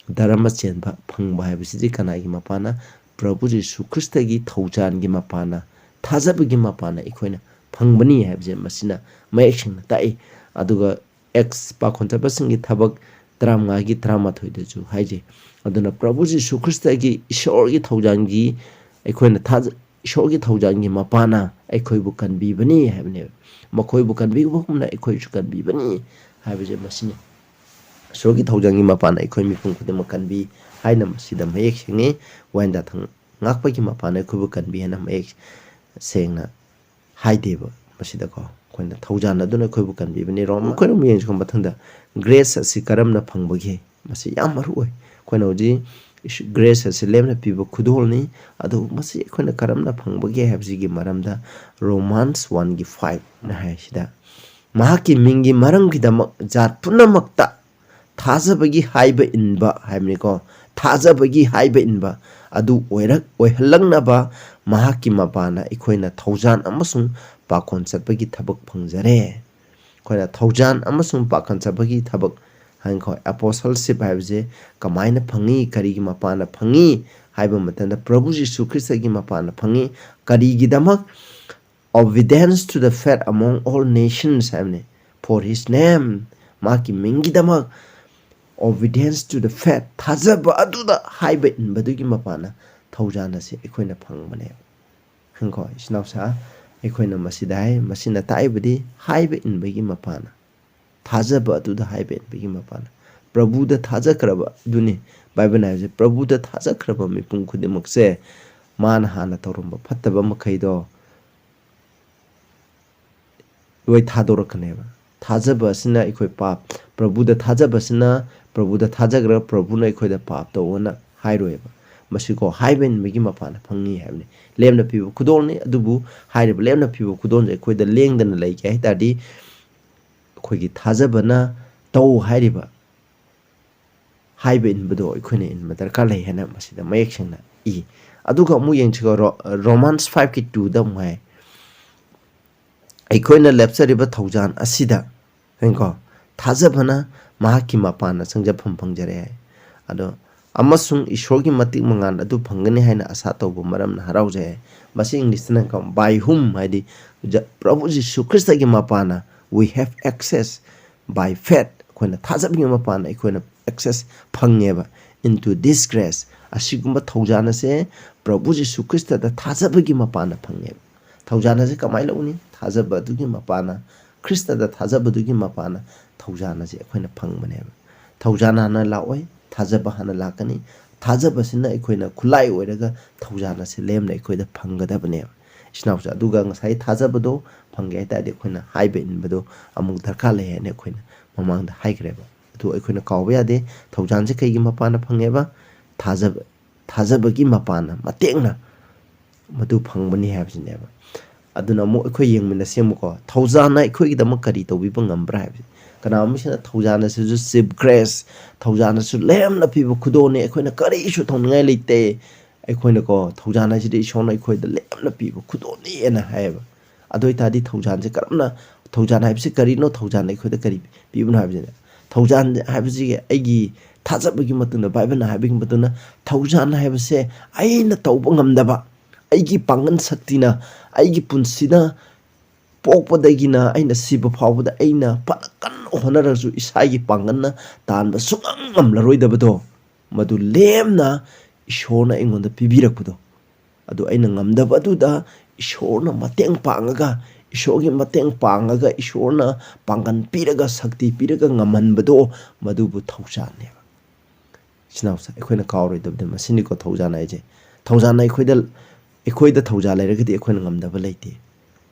ꯙꯔꯃ ꯆꯦꯟꯕ ꯐꯪꯕ ꯍꯥꯏꯕꯁꯤꯗꯤ ꯀꯅꯥꯒꯤ ꯃꯄꯥꯟꯅ? ꯄ꯭ꯔꯚꯨ ꯖꯤꯁꯨ ꯈ꯭ꯔꯤꯁꯇꯒꯤ ꯊꯧꯖꯥꯜꯒꯤ ꯃꯄꯥꯟꯅ, ꯊꯥꯖꯕꯒꯤ ꯃꯄꯥꯟꯅ ꯑꯩꯈꯣꯏꯅ ꯐꯪꯕꯅꯤ ꯍꯥꯏꯕꯁꯦ ꯃꯁꯤꯅ ꯃꯌꯦꯛ ꯁꯦꯡꯅ ꯇꯥꯛꯏ꯫ ꯑꯗꯨꯒ Acts, ꯄꯥꯈꯣꯟ ꯆꯠꯄꯁꯤꯡꯒꯤ ꯊꯕꯛ ꯇꯔꯥꯃꯉꯥꯒꯤ ꯇꯔꯥꯃꯥꯊꯣꯏꯗꯁꯨ ꯍꯥꯏꯖꯩ꯫ ꯑꯗꯨꯅ ꯄ꯭ꯔꯚꯨ ꯖꯤꯁꯨ ꯈ꯭ꯔꯤꯁꯇꯒꯤ ꯏꯁꯣꯔꯒꯤ ꯊꯧꯖꯥꯜꯒꯤ ꯑꯩꯈꯣꯏꯅ ꯊꯥꯖ-, ꯏꯁꯣꯔꯒꯤ ꯊꯧꯖꯥꯜꯒꯤ ꯃꯄꯥꯟꯅ ꯑꯩꯈꯣꯏꯕꯨ ꯀꯟꯕꯤꯕꯅꯤ ꯍꯥꯏꯕꯅꯦꯕ꯫ ꯃꯈꯣꯏꯕꯨ ꯀꯟꯕꯤꯕꯒꯨꯝꯅ ꯑꯩꯈꯣꯏꯁꯨ ꯀꯟꯕꯤꯕꯅꯤ ꯍꯥꯏꯕꯁꯦ ꯃꯁꯤꯅꯤ꯫ ꯏꯁꯣꯔꯒꯤ ꯊꯧꯖꯥꯜꯒꯤ ꯃꯄꯥꯟꯅ ꯑꯩꯈꯣꯏ ꯃꯤꯄꯨꯝ ꯈꯨꯗꯤꯡꯃꯛ ꯀꯟꯕꯤ ꯍꯥꯏꯅ ꯃꯁꯤꯗ ꯃꯌꯦꯛ ꯁꯦꯡꯉꯤ꯫ ꯋꯥꯍꯦꯟ ꯌꯥꯊꯪ ꯉꯥꯛꯄꯒꯤ ꯃꯄꯥꯟꯅ ꯑꯩꯈꯣꯏꯕꯨ ꯀꯟꯕꯤ ꯍꯥꯏꯅ ꯃꯌꯦꯛ ꯁꯦꯡꯅ ꯍꯥꯏꯗꯦꯕ ꯃꯁꯤꯗꯀꯣ꯫ ꯑꯩꯈꯣꯏꯅ ꯊꯧꯖꯥꯜ ꯑꯗꯨꯅ ꯑꯩꯈꯣꯏꯕꯨ ꯀꯟꯕꯤꯕꯅꯤ꯫ ꯔꯣꯝ ꯑꯩꯈꯣꯏꯅ ꯑꯃꯨꯛ ꯌꯦꯡꯁꯤꯀꯣ ꯃꯊꯪꯗ, grace ꯑꯁꯤ ꯀꯔꯝꯅ ꯐꯪꯕꯒꯦ? ꯃꯁꯤ ꯌꯥꯝ ꯃꯔꯨ ꯑꯣꯏ꯫ ꯑꯩꯈꯣꯏꯅ ꯍꯧꯖꯤꯛ ꯒ꯭ꯔꯦꯁ ꯑꯁꯤ ꯂꯦꯝꯅ ꯄꯤꯕ ꯈꯨꯗꯣꯜꯅꯤ꯫ ꯑꯗꯨ ꯃꯁꯤ ꯑꯩꯈꯣꯏꯅ ꯀꯔꯝꯅ ꯐꯪꯕꯒꯦ ꯍꯥꯏꯕꯁꯤꯒꯤ ꯃꯔꯝꯗ ꯔꯣꯃꯥꯟꯁ ꯋꯥꯟꯒꯤ ꯐꯥꯏꯚꯅ ꯍꯥꯏꯁꯤꯗ, "ꯃꯍꯥꯛꯀꯤ ꯃꯤꯡꯒꯤ ꯃꯔꯝꯒꯤꯗꯃꯛ ꯖꯥꯠ ꯄꯨꯝꯅꯃꯛꯇ ꯊꯥꯖꯕꯒꯤ ꯍꯥꯏꯕ ꯏꯟꯕ" ꯍꯥꯏꯕꯅꯤꯀꯣ, "ꯊꯥꯖꯕꯒꯤ ꯍꯥꯏꯕ ꯏꯟꯕ ꯑꯗꯨ ꯑꯣꯏꯔꯛ-, ꯑꯣꯏꯍꯜꯂꯛꯅꯕ ꯃꯍꯥꯛꯀꯤ ꯃꯄꯥꯅ ꯑꯩꯈꯣꯏꯅ ꯊꯧꯖꯥꯟ ꯑꯃꯁꯨꯡ ꯄꯥꯈꯣꯟ ꯆꯠꯄꯒꯤ ꯊꯕꯛ ꯐꯪꯖꯔꯦ"꯫ ꯑꯩꯈꯣꯏꯅ ꯊꯧꯖꯥꯟ ꯑꯃꯁꯨꯡ ꯄꯥꯈꯣꯟ ꯆꯠꯄꯒꯤ ꯊꯕꯛ ꯍꯥꯏꯅꯀꯣ, ꯑꯦꯄꯣꯁꯜꯁꯤꯞ ꯍꯥꯏꯕꯁꯦ ꯀꯃꯥꯏꯅ ꯐꯪꯉꯤ, ꯀꯔꯤꯒꯤ ꯃꯄꯥꯅ ꯐꯪꯉꯤ ꯍꯥꯏꯕ ꯃꯇꯝꯗ, ꯄ꯭ꯔꯚꯨ ꯖꯤꯁꯨ ꯈ꯭ꯔꯤꯁꯇꯒꯤ ꯃꯄꯥꯅ ꯐꯪꯉꯤ꯫ ꯀꯔꯤꯒꯤꯗꯃꯛ? "Obedience to the faith among all nations" ꯍꯥꯏꯕꯅꯤ꯫ "For his name", ꯃꯍꯥꯛꯀꯤ ꯃꯤꯡꯒꯤꯗꯃꯛ, "obedience to the faith", ꯊꯥꯖꯕ ꯑꯗꯨꯗ ꯍꯥꯏꯕ ꯏꯟꯕꯗꯨꯒꯤ ꯃꯄꯥꯅ ꯊꯧꯖꯥꯟ ꯑꯁꯤ ꯑꯩꯈꯣꯏꯅ ꯐꯪꯕꯅꯦꯕ꯫ ꯈꯪꯉꯤꯀꯣ, ꯏꯆꯤꯟ ꯏꯅꯥꯎꯁꯥ, ꯑꯩꯈꯣꯏꯅ ꯃꯁꯤꯗ ꯍꯥꯏ, ꯃꯁꯤꯅ ꯇꯥꯛꯏꯕꯗꯤ ꯍꯥꯏꯕ ꯏꯟꯕꯒꯤ ꯃꯄꯥꯅ, ꯊꯥꯖꯕ ꯑꯗꯨꯗ ꯍꯥꯏꯕ ꯏꯟꯕꯒꯤ ꯃꯄꯥꯅ, ꯄ꯭ꯔꯚꯨꯗ ꯊꯥꯖꯈ꯭ꯔꯕ ꯑꯗꯨꯅꯤ꯫ ꯕꯥꯏꯕꯜꯅ ꯍꯥꯏꯕꯁꯦ, "ꯄ꯭ꯔꯚꯨꯗ ꯊꯥꯖꯈ꯭ꯔꯕ ꯃꯤꯄꯨꯝ ꯈꯨꯗꯤꯡꯃꯛꯁꯦ ꯃꯥꯅ ꯍꯥꯟꯅ ꯇꯧꯔꯝꯕ ꯐꯠꯇꯕ ꯃꯈꯩꯗꯣ ꯂꯣꯏ ꯊꯥꯗꯣꯔꯛꯀꯅꯦꯕ"꯫ ꯊꯥꯖꯕ ꯑꯁꯤꯅ ꯑꯩꯈꯣꯏ ꯄꯥꯞ, ꯄ꯭ꯔꯚꯨꯗ ꯊꯥꯖꯕ ꯑꯁꯤꯅ, ꯄ꯭ꯔꯚꯨꯗ ꯊꯥꯖꯈ꯭ꯔꯒ ꯄ꯭ꯔꯚꯨꯅ ꯑꯩꯈꯣꯏꯗ ꯄꯥꯞ ꯇꯧꯑꯣꯅ ꯍꯥꯏꯔꯣꯏꯕ꯫ ꯃꯁꯤꯀꯣ, ꯍꯥꯏꯕ ꯏꯟꯕꯒꯤ ꯃꯄꯥꯅ ꯐꯪꯉꯤ ꯍꯥꯏꯕꯅꯤ꯫ ꯂꯦꯝꯅ ꯄꯤꯕ ꯈꯨꯗꯣꯜꯅꯤ꯫ ꯑꯗꯨꯕꯨ ꯍꯥꯏꯔꯤꯕ ꯂꯦꯝꯅ ꯄꯤꯕ ꯈꯨꯗꯣꯜꯁꯦ ꯑꯩꯈꯣꯏꯗ ꯂꯦꯡꯗꯅ ꯂꯩꯒꯦ ꯍꯥꯏ ꯇꯥꯔꯗꯤ, ꯑꯩꯈꯣꯏꯒꯤ ꯊꯥꯖꯕꯅ ꯇꯧ ꯍꯥꯏꯔꯤꯕ ꯍꯥꯏꯕ ꯏꯟꯕꯗꯣ ꯑꯩꯈꯣꯏꯅ ꯏꯟꯕ ꯗꯔꯀꯥꯔ ꯂꯩ ꯍꯥꯏꯅ ꯃꯁꯤꯗ ꯃꯌꯦꯛ ꯁꯦꯡꯅ ꯏ꯫ ꯑꯗꯨꯒ ꯑꯃꯨꯛ ꯌꯦꯡꯁꯤꯀꯣ, ꯔꯣ-, ꯔꯣꯃꯥꯟꯁ ꯐꯥꯏꯚꯀꯤ ꯇꯨꯗ ꯑꯃꯨꯛ ꯍꯥꯏ, "ꯑꯩꯈꯣꯏꯅ ꯂꯦꯞꯆꯔꯤꯕ ꯊꯧꯖꯥꯟ ꯑꯁꯤꯗ", ꯍꯥꯏꯀꯣ, "ꯊꯥꯖꯕꯅ ꯃꯍꯥꯛꯀꯤ ꯃꯄꯥꯟꯅ ꯆꯪꯖꯐꯝ ꯐꯪꯖꯔꯦ" ꯍꯥꯏ꯫ ꯑꯗꯣ, "ꯑꯃꯁꯨꯡ ꯏꯁꯣꯔꯒꯤ ꯃꯇꯤꯛ ꯃꯉꯥꯜ ꯑꯗꯨ ꯐꯪꯒꯅꯤ ꯍꯥꯏꯅ ꯑꯁꯥ ꯇꯧꯕ ꯃꯔꯝꯅ ꯍꯔꯥꯎꯖꯩ" ꯍꯥꯏ꯫ ꯃꯁꯤ ꯏꯪꯂꯤꯁꯇꯅ ꯀꯣ, "By whom", ꯍꯥꯏꯗꯤ ꯖ-, ꯄ꯭ꯔꯚꯨ ꯖꯤꯁꯨ ꯈ꯭ꯔꯤꯁꯇꯒꯤ ꯃꯄꯥꯟꯅ, "We have access by faith", ꯑꯩꯈꯣꯏꯅ ꯊꯥꯖꯕꯒꯤ ꯃꯄꯥꯟꯅ ꯑꯩꯈꯣꯏꯅ access ꯐꯪꯉꯦꯕ, "into this grace", ꯑꯁꯤꯒꯨꯝꯕ ꯊꯧꯖꯥꯟ ꯑꯁꯦ ꯄ꯭ꯔꯚꯨ ꯖꯤꯁꯨ ꯈ꯭ꯔꯤꯁꯇꯗ ꯊꯥꯖꯕꯒꯤ ꯃꯄꯥꯟꯅ ꯐꯪꯉꯦꯕ꯫ ꯊꯧꯖꯥꯟ ꯑꯁꯦ ꯀꯃꯥꯏꯅ ꯂꯧꯅꯤ? ꯊꯥꯖꯕ ꯑꯗꯨꯒꯤ ꯃꯄꯥꯟꯅ, ꯈ꯭ꯔꯤꯁꯇꯗ ꯊꯥꯖꯕꯗꯨꯒꯤ ꯃꯄꯥꯟꯅ ꯊꯧꯖꯥꯟ ꯑꯁꯦ ꯑꯩꯈꯣꯏꯅ ꯐꯪꯕꯅꯦꯕ꯫ ꯊꯧꯖꯥꯟ ꯍꯥꯟꯅ ꯂꯥꯛꯑꯣꯏ, ꯊꯥꯖꯕ ꯍꯥꯟꯅ ꯂꯥꯛꯀꯅꯤ꯫ ꯊꯥꯖꯕꯁꯤꯅ ꯑꯩꯈꯣꯏꯅ ꯈꯨꯠꯂꯥꯏ ꯑꯣꯏꯔꯒ ꯊꯧꯖꯥꯟ ꯑꯁꯦ ꯂꯦꯝꯅ ꯑꯩꯈꯣꯏꯗ ꯐꯪꯒꯗꯕꯅꯦꯕ꯫ ꯏꯆꯤꯟ ꯏꯅꯥꯎꯁꯦ, ꯑꯗꯨꯒ ꯉꯁꯥꯏ ꯊꯥꯖꯕꯗꯣ ꯐꯪꯒꯦ ꯍꯥꯏ ꯇꯥꯔꯗꯤ ꯑꯩꯈꯣꯏꯅ ꯍꯥꯏꯕ ꯏꯟꯕꯗꯣ ꯑꯃꯨꯛ ꯗꯔꯀꯥꯔ ꯂꯩ ꯍꯥꯏꯅ ꯑꯩꯈꯣꯏꯅ ꯃꯃꯥꯡꯗ ꯍꯥꯏꯈ꯭ꯔꯦꯕ꯫ ꯑꯗꯨ ꯑꯩꯈꯣꯏꯅ ꯀꯥꯎꯕ ꯌꯥꯗꯦ꯫ ꯊꯧꯖꯥꯜꯁꯦ ꯀꯩꯒꯤ ꯃꯄꯥꯟꯅ ꯐꯪꯉꯦꯕ? ꯊꯥꯖꯕ, ꯊꯥꯖꯕꯒꯤ ꯃꯄꯥꯟꯅ, ꯃꯇꯦꯡꯅ ꯃꯗꯨ ꯐꯪꯕꯅꯤ ꯍꯥꯏꯕꯁꯤꯅꯦꯕ꯫ ꯑꯗꯨꯅ ꯑꯃꯨꯛ ꯑꯩꯈꯣꯏ ꯌꯦꯡꯃꯤꯟꯅꯁꯤ ꯑꯃꯨꯛꯀꯣ, ꯊꯧꯖꯥꯜꯅ ꯑꯩꯈꯣꯏꯒꯤꯗꯃꯛ ꯀꯔꯤ ꯇꯧꯕꯤꯕ ꯉꯝꯕ꯭ꯔꯥ ꯍꯥꯏꯕꯁꯦ꯫ ꯀꯅꯥꯒꯨꯝꯕꯁꯤꯅ ꯊꯧꯖꯥꯜ ꯑꯁꯤꯁꯨ chief grace, ꯊꯧꯖꯥꯜ ꯑꯁꯤꯁꯨ ꯂꯦꯝꯅ ꯄꯤꯕ ꯈꯨꯗꯣꯜꯅꯤ, ꯑꯩꯈꯣꯏꯅ ꯀꯔꯤꯁꯨ ꯇꯧꯅꯤꯡꯉꯥꯏ ꯂꯩꯇꯦ, ꯑꯩꯈꯣꯏꯅꯀꯣ, ꯊꯧꯖꯥꯜ ꯍꯥꯏꯁꯤꯗꯤ ꯏꯁꯣꯔꯅ ꯑꯩꯈꯣꯏꯗ ꯂꯦꯝꯅ ꯄꯤꯕ ꯈꯨꯗꯣꯜꯅꯤꯅ ꯍꯥꯏꯌꯦꯕ꯫ ꯑꯗꯨ ꯑꯣꯏꯇꯥꯔꯗꯤ ꯊꯧꯖꯥꯜꯁꯦ ꯀꯔꯝꯅ, ꯊꯧꯖꯥꯜ ꯍꯥꯏꯕꯁꯤ ꯀꯔꯤꯅꯣ, ꯊꯧꯖꯥꯜꯅ ꯑꯩꯈꯣꯏꯗ ꯀꯔꯤ ꯄꯤꯕꯅꯣ ꯍꯥꯏꯕꯁꯤꯗ, ꯊꯧꯖꯥꯜ ꯍꯥꯏꯕꯁꯤꯒꯤ ꯑꯩꯒꯤ ꯊꯥꯖꯕꯒꯤ ꯃꯇꯨꯡꯗ, ꯕꯥꯏꯕꯜꯅ ꯍꯥꯏꯕꯒꯤ ꯃꯇꯨꯡꯗ, ꯊꯧꯖꯥꯜ ꯍꯥꯏꯕꯁꯦ ꯑꯩꯅ ꯇꯧꯕ ꯉꯝꯗꯕ, ꯑꯩꯒꯤ ꯄꯥꯡꯒꯜ ꯁꯛꯇꯤꯅ, ꯑꯩꯒꯤ ꯄꯨꯟꯁꯤꯗ ꯄꯣꯛꯄꯗꯒꯤꯅ ꯑꯩꯅ ꯁꯤꯕ ꯐꯥꯎꯕꯗ ꯑꯩꯅ ꯐꯅ ꯀꯟꯅ ꯍꯣꯠꯅꯔꯁꯨ ꯏꯁꯥꯒꯤ ꯄꯥꯡꯒꯜꯅ ꯇꯥꯟꯕ ꯁꯨꯡꯉꯝ ꯉꯝꯂꯔꯣꯏꯗꯕꯗꯣ, ꯃꯗꯨ ꯂꯦꯝꯅ ꯏꯁꯣꯔꯅ ꯑꯩꯉꯣꯟꯗ ꯄꯤꯕꯤꯔꯛꯄꯗꯣ, ꯑꯗꯨ ꯑꯩꯅ ꯉꯝꯗꯕ ꯑꯗꯨꯗ ꯏꯁꯣꯔꯅ ꯃꯇꯦꯡ ꯄꯥꯡꯉꯒ, ꯏꯁꯣꯔꯒꯤ ꯃꯇꯦꯡ ꯄꯥꯡꯉꯒ, ꯏꯁꯣꯔꯅ ꯄꯥꯡꯒꯜ ꯄꯤꯔꯒ, ꯁꯛꯇꯤ ꯄꯤꯔꯒ ꯉꯝꯍꯟꯕꯗꯣ, ꯃꯗꯨꯕꯨ ꯊꯧꯖꯥꯜꯅꯦꯕ꯫ ꯏꯆꯤꯟ ꯏꯅꯥꯎꯁꯦ, ꯑꯩꯈꯣꯏꯅ ꯀꯥꯎꯔꯣꯏꯗꯕꯗꯤ ꯃꯁꯤꯅꯤꯀꯣ, ꯊꯧꯖꯥꯜ ꯍꯥꯏꯁꯦ꯫ ꯊꯧꯖꯥꯜꯅ ꯑꯩꯈꯣꯏꯗ, ꯑꯩꯈꯣꯏꯗ ꯊꯧꯖꯥꯜ ꯂꯩꯔꯒꯗꯤ ꯑꯩꯈꯣꯏꯅ ꯉꯝꯗꯕ ꯂꯩꯇꯦ꯫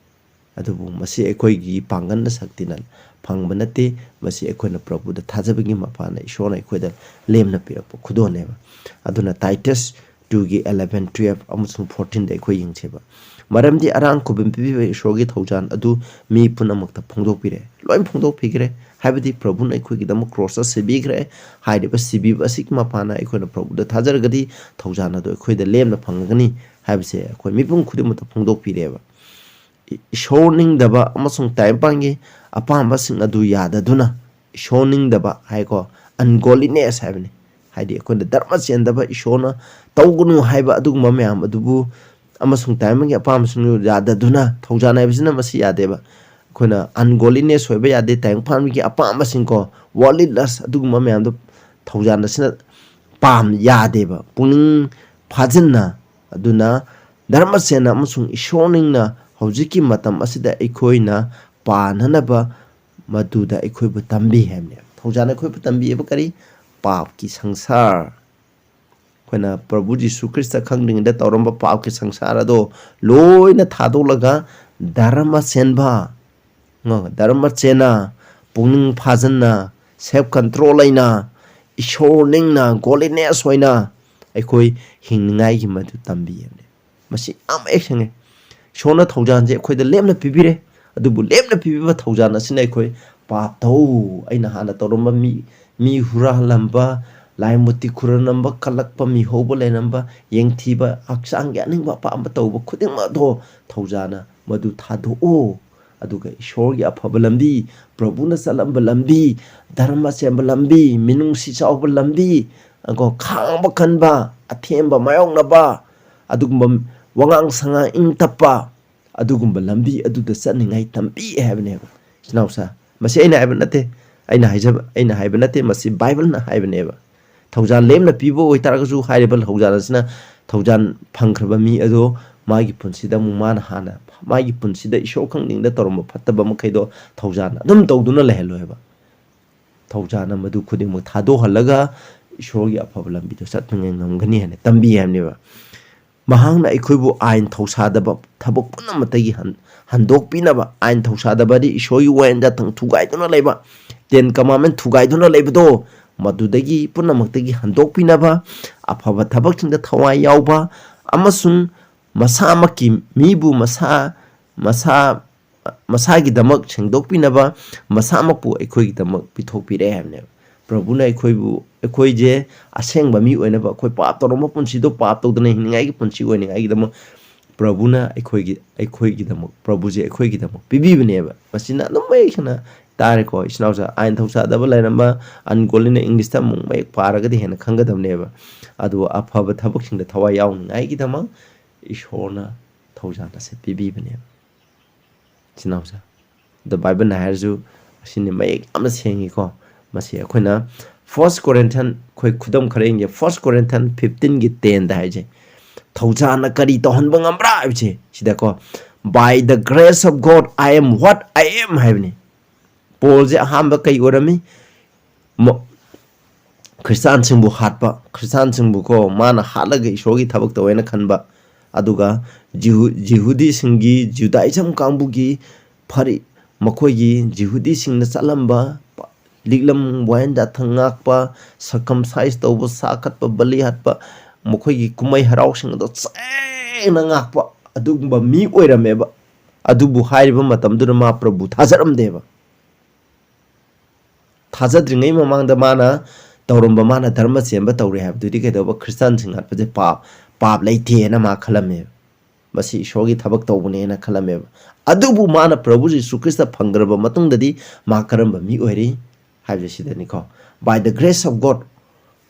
ꯑꯗꯨꯕꯨ ꯃꯁꯤ ꯑꯩꯈꯣꯏꯒꯤ ꯄꯥꯡꯒꯜꯅ, ꯁꯛꯇꯤꯅ ꯐꯪꯕ ꯅꯠꯇꯦ꯫ ꯃꯁꯤ ꯑꯩꯈꯣꯏꯅ ꯄ꯭ꯔꯚꯨꯗ ꯊꯥꯖꯕꯒꯤ ꯃꯄꯥꯟꯅ ꯏꯁꯣꯔꯅ ꯑꯩꯈꯣꯏꯗ ꯂꯦꯝꯅ ꯄꯤꯔꯛꯄ ꯈꯨꯗꯣꯜꯅꯦꯕ꯫ ꯑꯗꯨꯅ Titus two ꯒꯤ eleven, twelve ꯑꯃꯁꯨꯡ fourteen ꯗ ꯑꯩꯈꯣꯏ ꯌꯦꯡꯁꯦꯕ꯫ ꯃꯔꯝꯗꯤ ꯑꯔꯥꯡ ꯈꯨꯕꯝ ꯄꯤꯕꯤꯕ ꯏꯁꯣꯔꯒꯤ ꯊꯧꯖꯥꯜ ꯑꯗꯨ ꯃꯤ ꯄꯨꯝꯅꯃꯛꯇ ꯐꯣꯡꯗꯣꯛꯄꯤꯔꯦ꯫ ꯂꯣꯏ ꯐꯣꯡꯗꯣꯛꯄꯤꯈ꯭ꯔꯦ꯫ ꯍꯥꯏꯕꯗꯤ ꯄ꯭ꯔꯚꯨꯅ ꯑꯩꯈꯣꯏꯒꯤꯗꯃꯛ ꯀ꯭ꯔꯣꯁꯇ ꯁꯤꯕꯤꯈ꯭ꯔꯦ꯫ ꯍꯥꯏꯔꯤꯕ ꯁꯤꯕꯤꯕ ꯑꯁꯤꯒꯤ ꯃꯄꯥꯟꯅ ꯑꯩꯈꯣꯏꯅ ꯄ꯭ꯔꯚꯨꯗ ꯊꯥꯖꯔꯒꯗꯤ ꯊꯧꯖꯥꯜ ꯑꯗꯨ ꯑꯩꯈꯣꯏꯗ ꯂꯦꯝꯅ ꯐꯪꯂꯒꯅꯤ ꯍꯥꯏꯕꯁꯦ ꯑꯩꯈꯣꯏ ꯃꯤꯄꯨꯝ ꯈꯨꯗꯤꯡꯃꯛꯇ ꯐꯣꯡꯗꯣꯛꯄꯤꯔꯦꯕ꯫ ꯏ-, ꯏꯁꯣꯔ ꯅꯤꯡꯗꯕ ꯑꯃꯁꯨꯡ ꯇꯥꯏꯕꯪꯄꯥꯟꯒꯤ ꯑꯄꯥꯝꯕꯁꯤꯡ ꯑꯗꯨ ꯌꯥꯗꯗꯨꯅ, ꯏꯁꯣꯔ ꯅꯤꯡꯗꯕ ꯍꯥꯏꯀꯣ, ungodliness ꯍꯥꯏꯕꯅꯤ꯫ ꯍꯥꯏꯗꯤ ꯑꯩꯈꯣꯏꯅ ꯙꯔꯃ ꯆꯦꯟꯗꯕ, ꯏꯁꯣꯔꯅ ꯇꯧꯒꯅꯨ ꯍꯥꯏꯕ ꯑꯗꯨꯒꯨꯝꯕ ꯃꯌꯥꯝ ꯑꯗꯨꯕꯨ, ꯑꯃꯁꯨꯡ ꯇꯥꯏꯕꯪꯒꯤ ꯑꯄꯥꯝꯕꯁꯤꯡꯗꯨ ꯌꯥꯗꯗꯨꯅ, ꯊꯧꯖꯥꯜ ꯍꯥꯏꯕꯁꯤꯅ ꯃꯁꯤ ꯌꯥꯗꯦꯕ꯫ ꯑꯩꯈꯣꯏꯅ ungodliness ꯑꯣꯏꯕ ꯌꯥꯗꯦ, ꯇꯥꯏꯕꯪꯄꯥꯟꯒꯤ ꯑꯄꯥꯝꯕꯁꯤꯡꯀꯣ, worldly lust ꯑꯗꯨꯒꯨꯝꯕ ꯃꯌꯥꯝꯗꯣ ꯊꯧꯖꯥꯜ ꯑꯁꯤꯅ ꯄꯥꯝ ꯌꯥꯗꯦꯕ꯫ ꯄꯨꯛꯅꯤꯡ ꯐꯥꯖꯤꯟꯅ, ꯑꯗꯨꯅ ꯙꯔꯃ ꯆꯦꯟꯅ ꯑꯃꯁꯨꯡ ꯏꯁꯣꯔ ꯅꯤꯡꯅ ꯍꯧꯖꯤꯛꯀꯤ ꯃꯇꯝ ꯑꯁꯤꯗ ꯑꯩꯈꯣꯏꯅ ꯄꯥꯟꯅꯅꯕ ꯃꯗꯨꯗ ꯑꯩꯈꯣꯏꯕꯨ ꯇꯝꯕꯤ ꯍꯥꯏꯕꯅꯦ꯫ ꯊꯧꯖꯥꯜꯅ ꯑꯩꯈꯣꯏꯕꯨ ꯇꯝꯕꯤꯌꯦꯕ ꯀꯔꯤ? ꯄꯥꯞꯀꯤ ꯁꯪꯁꯥꯔ꯫ ꯑꯩꯈꯣꯏꯅ ꯄ꯭ꯔꯚꯨ ꯖꯤꯁꯨ ꯈ꯭ꯔꯤꯁꯇ ꯈꯪꯗ꯭ꯔꯤꯉꯩꯗ ꯇꯧꯔꯝꯕ ꯄꯥꯞꯀꯤ ꯁꯪꯁꯥꯔ ꯑꯗꯣ ꯂꯣꯏꯅ ꯊꯥꯗꯣꯛꯂꯒ ꯙꯔꯃ ꯆꯦꯟꯕ, ꯉ-, ꯙꯔꯃ ꯆꯦꯟꯅ, ꯄꯨꯛꯅꯤꯡ ꯐꯥꯖꯟꯅ, self control ꯂꯩꯅ, ꯏꯁꯣꯔ ꯅꯤꯡꯅ, godliness ꯑꯣꯏꯅ ꯑꯩꯈꯣꯏ ꯍꯤꯡꯅꯤꯡꯉꯥꯏꯒꯤ ꯃꯗꯨ ꯇꯝꯕꯤꯕꯅꯦ꯫ ꯃꯁꯤ ꯌꯥꯝ ꯃꯌꯦꯛ ꯁꯦꯡꯉꯦ꯫ ꯏꯁꯣꯔꯅ ꯊꯧꯖꯥꯜꯁꯦ ꯑꯩꯈꯣꯏꯗ ꯂꯦꯝꯅ ꯄꯤꯕꯤꯔꯦ꯫ ꯑꯗꯨꯕꯨ ꯂꯦꯝꯅ ꯄꯤꯕꯤꯕ ꯊꯧꯖꯥꯜ ꯑꯁꯤꯅ ꯑꯩꯈꯣꯏ ꯄꯥꯞ ꯇꯧ, ꯑꯩꯅ ꯍꯥꯟꯅ ꯇꯧꯔꯝꯕ ꯃꯤ, ꯃꯤ ꯍꯨꯔꯥꯜꯂꯝꯕ, ꯂꯥꯏ ꯃꯨꯔꯇꯤ ꯈꯨꯔꯨꯝꯂꯝꯕ, ꯀꯜꯂꯛꯄ, ꯃꯤ ꯍꯧꯕ ꯂꯩꯔꯝꯕ, ꯌꯦꯡꯊꯤꯕ, ꯍꯛꯆꯥꯡꯒꯤ ꯑꯅꯤꯡꯕ ꯑꯄꯥꯝꯕ ꯇꯧꯕ ꯈꯨꯗꯤꯡꯃꯛ ꯑꯗꯣ ꯊꯧꯖꯥꯜꯅ ꯃꯗꯨ ꯊꯥꯗꯣꯛꯑꯣ꯫ ꯑꯗꯨꯒ ꯏꯁꯣꯔꯒꯤ ꯑꯐꯕ ꯂꯝꯕꯤ, ꯄ꯭ꯔꯚꯨꯅ ꯆꯠꯂꯝꯕ ꯂꯝꯕꯤ, ꯙꯔꯃ ꯁꯦꯝꯕ ꯂꯝꯕꯤ, ꯃꯤꯅꯨꯡꯁꯤ ꯆꯥꯎꯕ ꯂꯝꯕꯤ, ꯀꯣ, ꯈꯥꯡꯕ ꯀꯟꯕ, ꯑꯊꯦꯝꯕ ꯃꯥꯌꯣꯛꯅꯕ, ꯑꯗꯨꯒꯨꯝꯕ ꯋꯥꯉꯥꯡ ꯁꯉꯥꯡ ꯏꯪ ꯇꯞꯄ, ꯑꯗꯨꯒꯨꯝꯕ ꯂꯝꯕꯤ ꯑꯗꯨꯗ ꯆꯠꯅꯤꯡꯉꯥꯏ ꯇꯝꯕꯤ ꯍꯥꯏꯕꯅꯦꯕ꯫ ꯏꯆꯤꯟ ꯏꯅꯥꯎꯁꯥ, ꯃꯁꯤ ꯑꯩꯅ ꯍꯥꯏꯕ ꯅꯠꯇꯦ, ꯑꯩꯅ ꯍꯥꯏꯖꯕ, ꯑꯩꯅ ꯍꯥꯏꯕ ꯅꯠꯇꯦ, ꯃꯁꯤ ꯕꯥꯏꯕꯜꯅ ꯍꯥꯏꯕꯅꯦꯕ꯫ ꯊꯧꯖꯥꯜ ꯂꯦꯝꯅ ꯄꯤꯕ ꯑꯣꯏꯇꯥꯔꯒꯁꯨ, ꯍꯥꯏꯔꯤꯕ ꯊꯧꯖꯥꯜ ꯑꯁꯤꯅ ꯊꯧꯖꯥꯜ ꯐꯪꯈ꯭ꯔꯕ ꯃꯤ ꯑꯗꯣ ꯃꯥꯒꯤ ꯄꯨꯟꯁꯤꯗ ꯑꯃꯨꯛ ꯃꯥꯅ ꯍꯥꯟꯅ ꯃꯥꯒꯤ ꯄꯨꯟꯁꯤꯗ ꯏꯁꯣꯔ ꯈꯪꯅꯤꯡꯗ ꯇꯧꯔꯝꯕ ꯐꯠꯇꯕ ꯃꯈꯩꯗꯣ ꯊꯧꯖꯥꯜꯅ ꯑꯗꯨꯝ ꯇꯧꯗꯨꯅ ꯂꯩꯍꯜꯂꯣꯏꯕ꯫ ꯊꯧꯖꯥꯜꯅ ꯃꯗꯨ ꯈꯨꯗꯤꯡꯃꯛ ꯊꯥꯗꯣꯛꯍꯜꯂꯒ ꯏꯁꯣꯔꯒꯤ ꯑꯐꯕ ꯂꯝꯕꯤꯗ ꯆꯠꯅꯉꯥꯏ ꯉꯝꯒꯅꯤ ꯍꯥꯏꯅ ꯇꯝꯕꯤ ꯍꯥꯏꯕꯅꯦꯕ꯫ ꯃꯍꯥꯛꯅ ꯑꯩꯈꯣꯏꯕꯨ ꯑꯥꯏꯟ ꯊꯧꯁꯥꯗꯕ ꯊꯕꯛ ꯄꯨꯝꯅꯃꯛꯇꯒꯤ ꯍꯟ-, ꯍꯟꯗꯣꯛꯄꯤꯅꯕ, ꯑꯥꯏꯟ ꯊꯧꯁꯥꯗꯕꯗꯤ ꯏꯁꯣꯔꯒꯤ ꯋꯥꯌꯦꯜ ꯌꯥꯊꯪ ꯊꯨꯒꯥꯏꯗꯨꯅ ꯂꯩꯕ, Ten Commandment ꯊꯨꯒꯥꯏꯗꯨꯅ ꯂꯩꯕꯗꯣ, ꯃꯗꯨꯗꯒꯤ ꯄꯨꯝꯅꯃꯛꯇꯒꯤ ꯍꯟꯗꯣꯛꯄꯤꯅꯕ, ꯑꯐꯕ ꯊꯕꯛꯁꯤꯡꯗ ꯊꯋꯥꯏ ꯌꯥꯎꯕ, ꯑꯃꯁꯨꯡ ꯃꯁꯥꯃꯛꯀꯤ ꯃꯤꯕꯨ ꯃꯁꯥ, ꯃꯁꯥ, ꯃꯁꯥꯒꯤꯗꯃꯛ ꯁꯦꯡꯗꯣꯛꯄꯤꯅꯕ ꯃꯁꯥꯃꯛꯄꯨ ꯑꯩꯈꯣꯏꯒꯤꯗꯃꯛ ꯄꯤꯊꯣꯛꯄꯤꯔꯦ ꯍꯥꯏꯕꯅꯦꯕ꯫ ꯄ꯭ꯔꯚꯨꯅ ꯑꯩꯈꯣꯏꯕꯨ, ꯑꯩꯈꯣꯏꯁꯦ ꯑꯁꯦꯡꯕ ꯃꯤ ꯑꯣꯏꯅꯕ, ꯑꯩꯈꯣꯏ ꯄꯥꯞ ꯇꯧꯔꯝꯕ ꯄꯨꯟꯁꯤꯗꯣ ꯄꯥꯞ ꯇꯧꯗꯅ ꯍꯤꯡꯅꯤꯡꯉꯥꯏꯒꯤ ꯄꯨꯟꯁꯤ ꯑꯣꯏꯅꯤꯡꯉꯥꯏꯒꯤꯗꯃꯛ ꯄ꯭ꯔꯚꯨꯅ ꯑꯩꯈꯣꯏꯒꯤ, ꯑꯩꯈꯣꯏꯒꯤꯗꯃꯛ, ꯄ꯭ꯔꯚꯨꯁꯦ ꯑꯩꯈꯣꯏꯒꯤꯗꯃꯛ ꯄꯤꯕꯤꯕꯅꯦꯕ꯫ ꯃꯁꯤꯅ ꯑꯗꯨꯝ ꯃꯌꯦꯛ ꯁꯦꯡꯅ ꯇꯥꯔꯦꯀꯣ꯫ ꯏꯆꯤꯟ ꯏꯅꯥꯎꯁꯦ, ꯑꯥꯏꯟ ꯊꯧꯁꯥꯗꯕ ꯂꯩꯔꯝꯕ, ungodlyꯅ Englishꯇ ꯑꯃꯨꯛ ꯃꯌꯦꯛ ꯄꯥꯔꯒꯗꯤ ꯍꯦꯟꯅ ꯈꯪꯒꯗꯕꯅꯦꯕ꯫ ꯑꯗꯨꯒ ꯑꯐꯕ ꯊꯕꯛꯁꯤꯡꯗ ꯊꯋꯥꯏ ꯌꯥꯎꯅꯤꯡꯉꯥꯏꯒꯤꯗꯃꯛ ꯏꯁꯣꯔꯅ ꯊꯧꯖꯥꯜ ꯑꯁꯦ ꯄꯤꯕꯤꯕꯅꯦꯕ꯫ ꯏꯆꯤꯟ ꯏꯅꯥꯎꯁꯦ, ꯑꯗꯣ ꯕꯥꯏꯕꯜꯅ ꯍꯥꯏꯔꯁꯨ ꯑꯁꯤꯅꯤ ꯃꯌꯦꯛ ꯌꯥꯝꯅ ꯁꯦꯡꯉꯤꯀꯣ꯫ ꯃꯁꯤ ꯑꯩꯈꯣꯏꯅ First Corinthian, ꯑꯩꯈꯣꯏ ꯈꯨꯗꯝ ꯈꯔ ꯌꯦꯡꯒꯦ꯫ First Corinthian fifteenꯒꯤ tenꯗ ꯍꯥꯏꯁꯦ, ꯊꯧꯖꯥꯜꯅ ꯀꯔꯤ ꯇꯧꯍꯟꯕ ꯉꯝꯕ꯭ꯔꯥ ꯍꯥꯏꯕꯁꯦ ꯁꯤꯗꯀꯣ, "By the grace of God, I am what I am" ꯍꯥꯏꯕꯅꯤ꯫ ꯄꯣꯜꯁꯦ ꯑꯍꯥꯟꯕ ꯀꯩ ꯑꯣꯏꯔꯝꯃꯤ? ꯃ-, ꯈ꯭ꯔꯤꯁꯇꯥꯟꯁꯤꯡꯕꯨ ꯍꯥꯠꯄ, ꯈ꯭ꯔꯤꯁꯇꯥꯟꯁꯤꯡꯕꯨ ꯀꯣ, ꯃꯥꯅ ꯍꯥꯠꯂꯒ ꯏꯁꯣꯔꯒꯤ ꯊꯕꯛ ꯇꯧꯋꯦꯅ ꯈꯟꯕ, ꯑꯗꯨꯒ ꯖꯤꯍꯨ-, ꯖꯤꯍꯨꯗꯤꯁꯤꯡꯒꯤ, Judaism ꯀꯥꯡꯕꯨꯒꯤ ꯐꯔꯤ-, ꯃꯈꯣꯏꯒꯤ ꯖꯤꯍꯨꯗꯤꯁꯤꯡꯅ ꯆꯠꯂꯝꯕ ꯄ-, ꯂꯤꯛꯂꯝ ꯋꯥꯌꯦꯟ ꯖꯥꯊꯪ ꯉꯥꯛꯄ, ꯁꯔꯀꯝꯁꯥꯏꯁ ꯇꯧꯕ, ꯁꯥ ꯀꯠꯄ, ꯕꯂꯤ ꯍꯠꯄ, ꯃꯈꯣꯏꯒꯤ ꯀꯨꯝꯍꯩ ꯍꯔꯥꯎꯁꯤꯡ ꯑꯗꯣ ꯁꯦꯡꯅ ꯉꯥꯛꯄ ꯑꯗꯨꯒꯨꯝꯕ ꯃꯤ ꯑꯣꯏꯔꯝꯃꯦꯕ꯫ ꯑꯗꯨꯕꯨ ꯍꯥꯏꯔꯤꯕ ꯃꯇꯝꯗꯨꯗ ꯃꯥ ꯄ꯭ꯔꯚꯨ ꯊꯥꯖꯔꯝꯗꯦꯕ꯫ ꯊꯥꯖꯗ꯭ꯔꯤꯉꯩ ꯃꯃꯥꯡꯗ ꯃꯥꯅ ꯇꯧꯔꯝꯕ, ꯃꯥꯅ ꯙꯔꯃ ꯆꯦꯟꯕ ꯇꯧꯔꯦ ꯍꯥꯏꯕꯗꯨꯗꯤ ꯀꯩꯗꯧꯕ, ꯈ꯭ꯔꯤꯁꯇꯥꯟꯁꯤꯡ ꯍꯥꯠꯄꯁꯦ ꯄꯥꯞ, ꯄꯥꯞ ꯂꯩꯇꯦꯅ ꯃꯥ ꯈꯜꯂꯝꯃꯦꯕ꯫ ꯃꯁꯤ ꯏꯁꯣꯔꯒꯤ ꯊꯕꯛ ꯇꯧꯕꯅꯦꯅ ꯈꯜꯂꯝꯃꯦꯕ꯫ ꯑꯗꯨꯕꯨ ꯃꯥꯅ ꯄ꯭ꯔꯚꯨ ꯖꯤꯁꯨ ꯈ꯭ꯔꯤꯁꯇ ꯐꯪꯈ꯭ꯔꯕ ꯃꯇꯨꯡꯗꯗꯤ ꯃꯥ ꯀꯔꯝꯕ ꯃꯤ ꯑꯣꯏꯔꯤ ꯍꯥꯏꯕꯁꯦ ꯁꯤꯗꯅꯤꯀꯣ꯫ By the grace of God,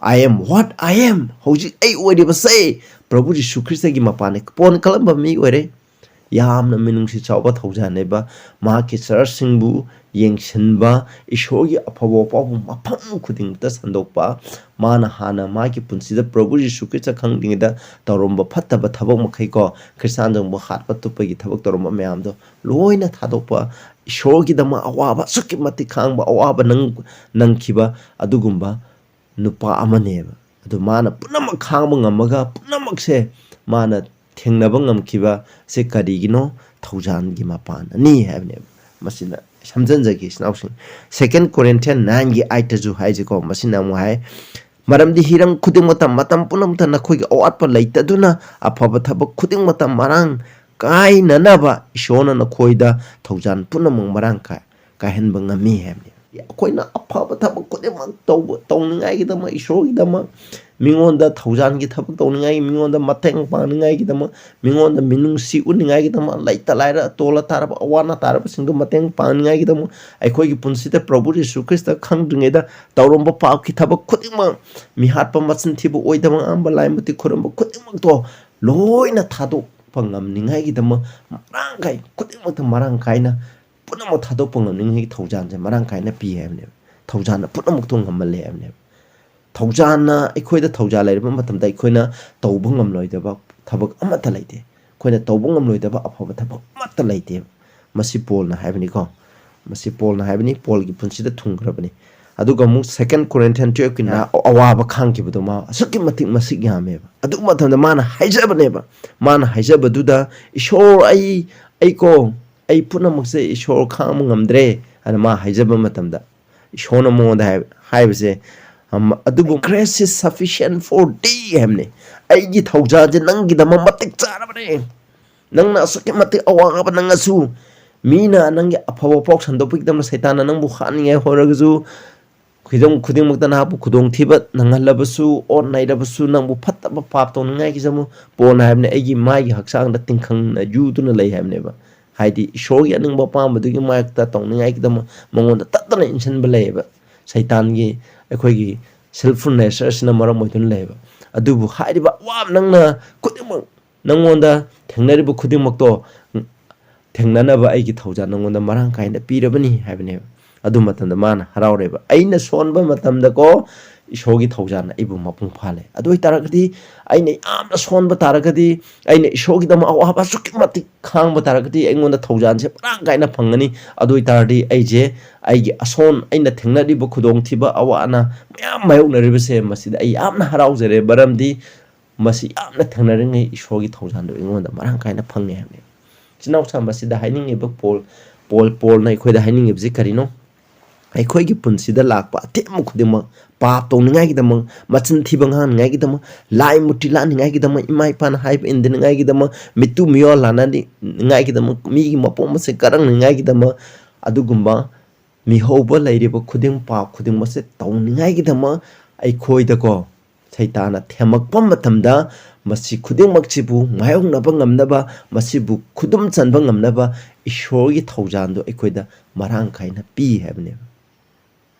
I am what I am. ꯍꯧꯖꯤꯛ ꯑꯩ ꯑꯣꯏꯔꯤꯕꯁꯦ ꯄ꯭ꯔꯚꯨ ꯖꯤꯁꯨ ꯈ꯭ꯔꯤꯁꯇꯒꯤ ꯃꯄꯥꯟꯅ ꯄꯣꯟ ꯀꯜꯂꯝꯕ ꯃꯤ ꯑꯣꯏꯔꯦ꯫ ꯌꯥꯝꯅ ꯃꯤꯅꯨꯡꯁꯤ ꯆꯥꯎꯕ ꯊꯧꯖꯥꯟꯅꯦꯕ꯫ ꯃꯍꯥꯛꯀꯤ ꯆꯔꯆꯁꯤꯡꯕꯨ ꯌꯦꯡꯁꯤꯟꯕ, ꯏꯁꯣꯔꯒꯤ ꯑꯐꯕ ꯄꯥꯎꯕꯨ ꯃꯐꯝ ꯈꯨꯗꯤꯡꯃꯛꯇ ꯁꯟꯗꯣꯛꯄ, ꯃꯥꯅ ꯍꯥꯟꯅ ꯃꯥꯒꯤ ꯄꯨꯟꯁꯤꯗ ꯄ꯭ꯔꯚꯨ ꯖꯤꯁꯨ ꯈ꯭ꯔꯤꯁꯇ ꯈꯪꯗ꯭ꯔꯤꯉꯩꯗ ꯇꯧꯔꯝꯕ ꯐꯠꯇꯕ ꯊꯕꯛ ꯃꯈꯩꯀꯣ, ꯈ꯭ꯔꯤꯁꯇꯥꯟꯁꯤꯡꯕꯨ ꯍꯥꯠꯄ ꯇꯨꯞꯄꯒꯤ ꯊꯕꯛ ꯇꯧꯔꯝꯕ ꯃꯌꯥꯝꯗꯣ ꯂꯣꯏꯅ ꯊꯥꯗꯣꯛꯄ, ꯏꯁꯣꯔꯒꯤꯗꯃꯛ ꯑꯋꯥꯕ, ꯑꯁꯨꯛꯀꯤ ꯃꯇꯤꯛ ꯈꯥꯡꯕ ꯑꯋꯥꯕ ꯅꯪ-, ꯅꯪꯈꯤꯕ ꯑꯗꯨꯒꯨꯝꯕ ꯅꯨꯄꯥ ꯑꯃꯅꯦꯕ꯫ ꯑꯗꯨ ꯃꯥꯅ ꯄꯨꯝꯅꯃꯛ ꯈꯥꯡꯕ ꯉꯝꯃꯒ ꯄꯨꯝꯅꯃꯛꯁꯦ ꯃꯥꯅ ꯊꯦꯡꯅꯕ ꯉꯝꯈꯤꯕꯁꯦ ꯀꯔꯤꯒꯤꯅꯣ? ꯊꯧꯖꯥꯟꯒꯤ ꯃꯄꯥꯟꯅꯅꯤ ꯍꯥꯏꯕꯅꯦꯕ꯫ ꯃꯁꯤꯅ ꯁꯝꯖꯟꯖꯒꯦ, ꯏꯆꯤꯟ ꯏꯅꯥꯎꯁꯤꯡ꯫ Second Corinthians nine ꯒꯤ eight ꯇꯁꯨ ꯍꯥꯏꯁꯤꯀꯣ, ꯃꯁꯤꯅ ꯑꯃꯨꯛ ꯍꯥꯏ, "ꯃꯔꯝꯗꯤ ꯍꯤꯔꯝ ꯈꯨꯗꯤꯡꯃꯛꯇ, ꯃꯇꯝ ꯄꯨꯝꯅꯃꯛꯇ ꯅꯈꯣꯏꯒꯤ ꯑꯋꯥꯠꯄ ꯂꯩꯇꯗꯨꯅ, ꯑꯐꯕ ꯊꯕꯛ ꯈꯨꯗꯤꯡꯃꯛꯇ ꯃꯔꯥꯡ ꯀꯥꯏꯅꯅꯕ ꯏꯁꯣꯔꯅ ꯅꯈꯣꯏꯗ ꯊꯧꯖꯥꯟ ꯄꯨꯝꯅꯃꯛ ꯃꯔꯥꯡ ꯀꯥꯏ-, ꯀꯥꯏꯍꯟꯕ ꯉꯝꯃꯤ" ꯍꯥꯏꯕꯅꯤ꯫ ꯑꯩꯈꯣꯏꯅ ꯑꯐꯕ ꯊꯕꯛ ꯈꯨꯗꯤꯡꯃꯛ ꯇꯧꯕ, ꯇꯧꯅꯤꯡꯉꯥꯏꯒꯤꯗꯃꯛ, ꯏꯁꯣꯔꯒꯤꯗꯃꯛ, ꯃꯤꯉꯣꯟꯗ ꯊꯧꯖꯥꯟꯒꯤ ꯊꯕꯛ ꯇꯧꯅꯤꯡꯉꯥꯏ, ꯃꯤꯉꯣꯟꯗ ꯃꯇꯦꯡ ꯄꯥꯡꯅꯤꯡꯉꯥꯏꯒꯤꯗꯃꯛ, ꯃꯤꯉꯣꯟꯗ ꯃꯤꯅꯨꯡꯁꯤ ꯎꯠꯅꯤꯡꯉꯥꯏꯒꯤꯗꯃꯛ, ꯂꯩꯇ ꯂꯥꯏꯔ, ꯑꯇꯣꯜ ꯑꯇꯥꯔꯕ, ꯑꯋꯥ ꯑꯅꯥ ꯇꯥꯔꯕꯁꯤꯡꯗꯨ ꯃꯇꯦꯡ ꯄꯥꯡꯅꯤꯡꯉꯥꯏꯒꯤꯗꯃꯛ, ꯑꯩꯈꯣꯏꯒꯤ ꯄꯨꯟꯁꯤꯗ ꯄ꯭ꯔꯚꯨ ꯌꯤꯁꯨ ꯈ꯭ꯔꯤꯁꯇ ꯈꯪꯗ꯭ꯔꯤꯉꯩꯗ ꯇꯧꯔꯝꯕ ꯄꯥꯞꯀꯤ ꯊꯕꯛ ꯈꯨꯗꯤꯡꯃꯛ, ꯃꯤꯍꯥꯠꯄ, ꯃꯆꯤꯟ ꯊꯤꯕ, ꯑꯣꯏꯗꯕ ꯉꯥꯡꯕ, ꯂꯥꯏ ꯃꯇꯤꯛ ꯈꯣꯏꯔꯝꯕ ꯈꯨꯗꯤꯡꯃꯛꯇꯣ ꯂꯣꯏꯅ ꯊꯥꯗꯣꯛꯄ ꯉꯝꯅꯤꯡꯉꯥꯏꯒꯤꯗꯃꯛ ꯃꯔꯥꯡ ꯀꯥꯏ, ꯈꯨꯗꯤꯡꯃꯛꯇ ꯃꯔꯥꯡ ꯀꯥꯏꯅ ꯄꯨꯝꯅꯃꯛ ꯊꯥꯗꯣꯛꯄ ꯉꯝꯅꯤꯡꯉꯥꯏꯒꯤ ꯊꯧꯖꯥꯜꯁꯦ ꯃꯔꯥꯡ ꯀꯥꯏꯅ ꯄꯤ ꯍꯥꯏꯕꯅꯦꯕ꯫ ꯊꯧꯖꯥꯜꯅ ꯄꯨꯝꯅꯃꯛꯇꯣ ꯉꯝꯍꯜꯂꯦ ꯍꯥꯏꯕꯅꯦꯕ꯫ ꯊꯧꯖꯥꯜꯅ, ꯑꯩꯈꯣꯏꯗ ꯊꯧꯖꯥꯜ ꯂꯩꯔꯕ ꯃꯇꯝꯗ ꯑꯩꯈꯣꯏꯅ ꯇꯧꯕ ꯉꯝꯂꯣꯏꯗꯕ ꯊꯕꯛ ꯑꯃꯠꯇ ꯂꯩꯇꯦ꯫ ꯑꯩꯈꯣꯏꯅ ꯇꯧꯕ ꯉꯝꯂꯣꯏꯗꯕ ꯑꯐꯕ ꯊꯕꯛ ꯑꯃꯠꯇ ꯂꯩꯇꯦꯕ꯫ ꯃꯁꯤ ꯄꯣꯜꯅ ꯍꯥꯏꯕꯅꯤꯀꯣ꯫ ꯃꯁꯤ ꯄꯣꯜꯅ ꯍꯥꯏꯕꯅꯤ, ꯄꯣꯜꯒꯤ ꯄꯨꯟꯁꯤꯗ ꯊꯨꯡꯈ꯭ꯔꯕꯅꯤ꯫ ꯑꯗꯨꯒ ꯑꯃꯨꯛ Second Corinthians twelve ꯀꯤꯅ ꯑꯋꯥꯕ ꯈꯥꯡꯈꯤꯕꯗꯣ ꯃꯥ ꯑꯁꯨꯛꯀꯤ ꯃꯇꯤꯛ ꯃꯁꯤꯡ ꯌꯥꯝꯃꯦꯕ꯫ ꯑꯗꯨ ꯃꯇꯝꯗ ꯃꯥꯅ ꯍꯥꯏꯖꯕꯅꯦꯕ꯫ ꯃꯥꯅ ꯍꯥꯏꯖꯕꯗꯨꯗ, "ꯏꯁꯣꯔ, ꯑꯩ, ꯑꯩꯀꯣ, ꯑꯩ ꯄꯨꯝꯅꯃꯛꯁꯦ ꯏꯁꯣꯔ ꯈꯥꯡꯕ ꯉꯝꯗ꯭ꯔꯦ" ꯍꯥꯏꯅ ꯃꯥ ꯍꯥꯏꯖꯕ ꯃꯇꯝꯗ, ꯏꯁꯣꯔꯅ ꯃꯉꯣꯟꯗ ꯍꯥꯏ-, ꯍꯥꯏꯕꯁꯦ, ꯑꯝ, "ꯑꯗꯨꯕꯨ grace is sufficient for thee" ꯍꯥꯏꯕꯅꯤ꯫ "ꯑꯩꯒꯤ ꯊꯧꯖꯥꯜꯁꯦ ꯅꯪꯒꯤꯗꯃꯛ ꯃꯇꯤꯛ ꯆꯥꯔꯕꯅꯦ꯫ ꯅꯪꯅ ꯑꯁꯨꯛꯀꯤ ꯃꯇꯤꯛ ꯑꯋꯥꯕ ꯅꯪꯉꯁꯨ, ꯃꯤꯅ ꯅꯪꯒꯤ ꯑꯐꯕ ꯄꯥꯎ ꯁꯟꯗꯣꯛꯄꯒꯤꯗꯃꯛ ꯁꯩꯇꯥꯟꯅ ꯅꯪꯕꯨ ꯍꯥꯠꯅꯤꯡꯉꯥꯏ ꯍꯣꯠꯅꯔꯒꯁꯨ, ꯈꯨꯗꯝ ꯈꯨꯗꯤꯡꯃꯛꯇ ꯅꯍꯥꯛꯄꯨ ꯈꯨꯗꯣꯡꯊꯤꯕ ꯅꯪꯍꯜꯂꯕꯁꯨ, ꯑꯣꯠ ꯅꯩꯔꯕꯁꯨ, ꯅꯪꯕꯨ ꯐꯠꯇꯕ ꯄꯥꯞ ꯇꯧꯅꯤꯡꯉꯥꯏꯒꯤꯗꯃꯛ ꯄꯣꯟ ꯍꯥꯏꯕꯅꯤ, ꯑꯩꯒꯤ ꯃꯥꯏꯒꯤ ꯍꯛꯆꯥꯡꯗ ꯇꯤꯡꯈꯪꯅ ꯌꯨꯗꯨꯅ ꯂꯩ" ꯍꯥꯏꯕꯅꯦꯕ꯫ ꯍꯥꯏꯗꯤ ꯏꯁꯣꯔꯒꯤ ꯑꯅꯤꯡꯕ ꯑꯄꯥꯝꯕꯗꯨꯒꯤ ꯃꯥꯌꯣꯛꯇ ꯇꯧꯅꯤꯡꯉꯥꯏꯒꯤꯗꯃꯛ ꯃꯉꯣꯟꯗ ꯇꯠꯇꯅ ꯏꯟꯁꯤꯟꯕ ꯂꯩꯌꯦꯕ꯫ ꯁꯩꯇꯥꯟꯒꯤ, ꯑꯩꯈꯣꯏꯒꯤ sinful nature ꯑꯁꯤꯅ ꯃꯔꯝ ꯑꯣꯏꯗꯨꯅ ꯂꯩꯌꯦꯕ꯫ ꯑꯗꯨꯕꯨ ꯍꯥꯏꯔꯤꯕ ꯑꯋꯥꯕ ꯅꯪꯅ ꯈꯨꯗꯤꯡꯃꯛ, ꯅꯪꯉꯣꯟꯗ ꯊꯦꯡꯅꯔꯤꯕ ꯈꯨꯗꯤꯡꯃꯛꯇꯣ ꯊꯦꯡꯅꯅꯕ ꯑꯩꯒꯤ ꯊꯧꯖꯥꯜ ꯅꯪꯉꯣꯟꯗ ꯃꯔꯥꯡ ꯀꯥꯏꯅ ꯄꯤꯔꯕꯅꯤ ꯍꯥꯏꯕꯅꯦꯕ꯫ ꯑꯗꯨ ꯃꯇꯝꯗ ꯃꯥꯅ ꯍꯔꯥꯎꯔꯦꯕ꯫ ꯑꯩꯅ ꯁꯣꯟꯕ ꯃꯇꯝꯗꯀꯣ, ꯏꯁꯣꯔꯒꯤ ꯊꯧꯖꯥꯜꯅ ꯑꯩꯕꯨ ꯃꯄꯨꯡ ꯐꯥꯍꯜꯂꯦ꯫ ꯑꯗꯨ ꯑꯣꯏꯇꯥꯔꯒꯗꯤ, ꯑꯩꯅ ꯌꯥꯝꯅ ꯁꯣꯟꯕ ꯇꯥꯔꯒꯗꯤ, ꯑꯩꯅ ꯏꯁꯣꯔꯒꯤꯗꯃꯛ ꯑꯋꯥꯕ ꯑꯁꯨꯛꯀꯤ ꯃꯇꯤꯛ ꯈꯥꯡꯕ ꯇꯥꯔꯒꯗꯤ, ꯑꯩꯉꯣꯟꯗ ꯊꯧꯖꯥꯜꯁꯦ ꯃꯔꯥꯡ ꯀꯥꯏꯅ ꯐꯪꯒꯅꯤ꯫ ꯑꯗꯨ ꯑꯣꯏꯇꯥꯔꯗꯤ ꯑꯩꯁꯦ ꯑꯩꯒꯤ ꯑꯁꯣꯟ, ꯑꯩꯅ ꯊꯦꯡꯅꯔꯤꯕ ꯈꯨꯗꯣꯡꯊꯤꯕ, ꯑꯋꯥ ꯑꯅꯥ ꯃꯌꯥꯝ ꯃꯥꯌꯣꯛꯅꯔꯤꯕꯁꯦ, ꯃꯁꯤꯗ ꯑꯩ ꯌꯥꯝꯅ ꯍꯔꯥꯎꯖꯔꯦ, ꯃꯔꯝꯗꯤ ꯃꯁꯤ ꯌꯥꯝꯅ ꯊꯦꯡꯅꯔꯤꯉꯩ ꯏꯁꯣꯔꯒꯤ ꯊꯧꯖꯥꯜꯗꯣ ꯑꯩꯉꯣꯟꯗ ꯃꯔꯥꯡ ꯀꯥꯏꯅ ꯐꯪꯉꯦ ꯍꯥꯏꯕꯅꯦ꯫ ꯏꯆꯤꯟ ꯏꯅꯥꯎꯁꯥ, ꯃꯁꯤꯗ ꯍꯥꯏꯅꯤꯡꯉꯤꯕ ꯄꯣꯜ, ꯄꯣꯜ, ꯄꯣꯜꯅ ꯑꯩꯈꯣꯏꯗ ꯍꯥꯏꯅꯤꯡꯉꯤꯕꯁꯤ ꯀꯔꯤꯅꯣ? ꯑꯩꯈꯣꯏꯒꯤ ꯄꯨꯟꯁꯤꯗ ꯂꯥꯛꯄ ꯑꯊꯦꯡꯕ ꯈꯨꯗꯤꯡꯃꯛ, ꯄꯥꯞ ꯇꯧꯅꯤꯡꯉꯥꯏꯒꯤꯗꯃꯛ, ꯃꯆꯤꯟ ꯊꯤꯕ ꯉꯥꯡꯅꯤꯡꯉꯥꯏꯒꯤꯗꯃꯛ, ꯂꯥꯏ ꯃꯨꯔꯇꯤ ꯂꯥꯠꯅꯤꯡꯉꯥꯏꯒꯤꯗꯃꯛ, ꯏꯃꯥ ꯏꯄꯥꯅ ꯍꯥꯏꯕ ꯏꯟꯗꯅꯤꯡꯉꯥꯏꯒꯤꯗꯃꯛ, ꯃꯤꯇꯨ ꯃꯤꯑꯣꯜ ꯂꯥꯟꯅꯅꯤꯡꯉꯥꯏꯒꯤꯗꯃꯛ, ꯃꯤꯒꯤ ꯃꯄꯣꯛ ꯃꯁꯦ ꯀꯔꯛꯅꯤꯡꯉꯥꯏꯒꯤꯗꯃꯛ, ꯑꯗꯨꯒꯨꯝꯕ ꯃꯤꯍꯧꯕ ꯂꯩꯔꯤꯕ ꯈꯨꯗꯤꯡ, ꯄꯥꯞ ꯈꯨꯗꯤꯡꯃꯛꯁꯦ ꯇꯧꯅꯤꯡꯉꯥꯏꯒꯤꯗꯃꯛ ꯑꯩꯈꯣꯏꯗꯀꯣ, ꯁꯩꯇꯥꯟꯅ ꯊꯦꯝꯃꯛꯄ ꯃꯇꯝꯗ, ꯃꯁꯤ ꯈꯨꯗꯤꯡꯃꯛꯁꯤꯕꯨ ꯃꯥꯌꯣꯛꯅꯕ ꯉꯝꯅꯕ, ꯃꯁꯤꯕꯨ ꯈꯨꯗꯨꯝ ꯆꯟꯕ ꯉꯝꯅꯕ ꯏꯁꯣꯔꯒꯤ ꯊꯧꯖꯥꯜꯗꯣ ꯑꯩꯈꯣꯏꯗ ꯃꯔꯥꯡ ꯀꯥꯏꯅ ꯄꯤ ꯍꯥꯏꯕꯅꯦꯕ꯫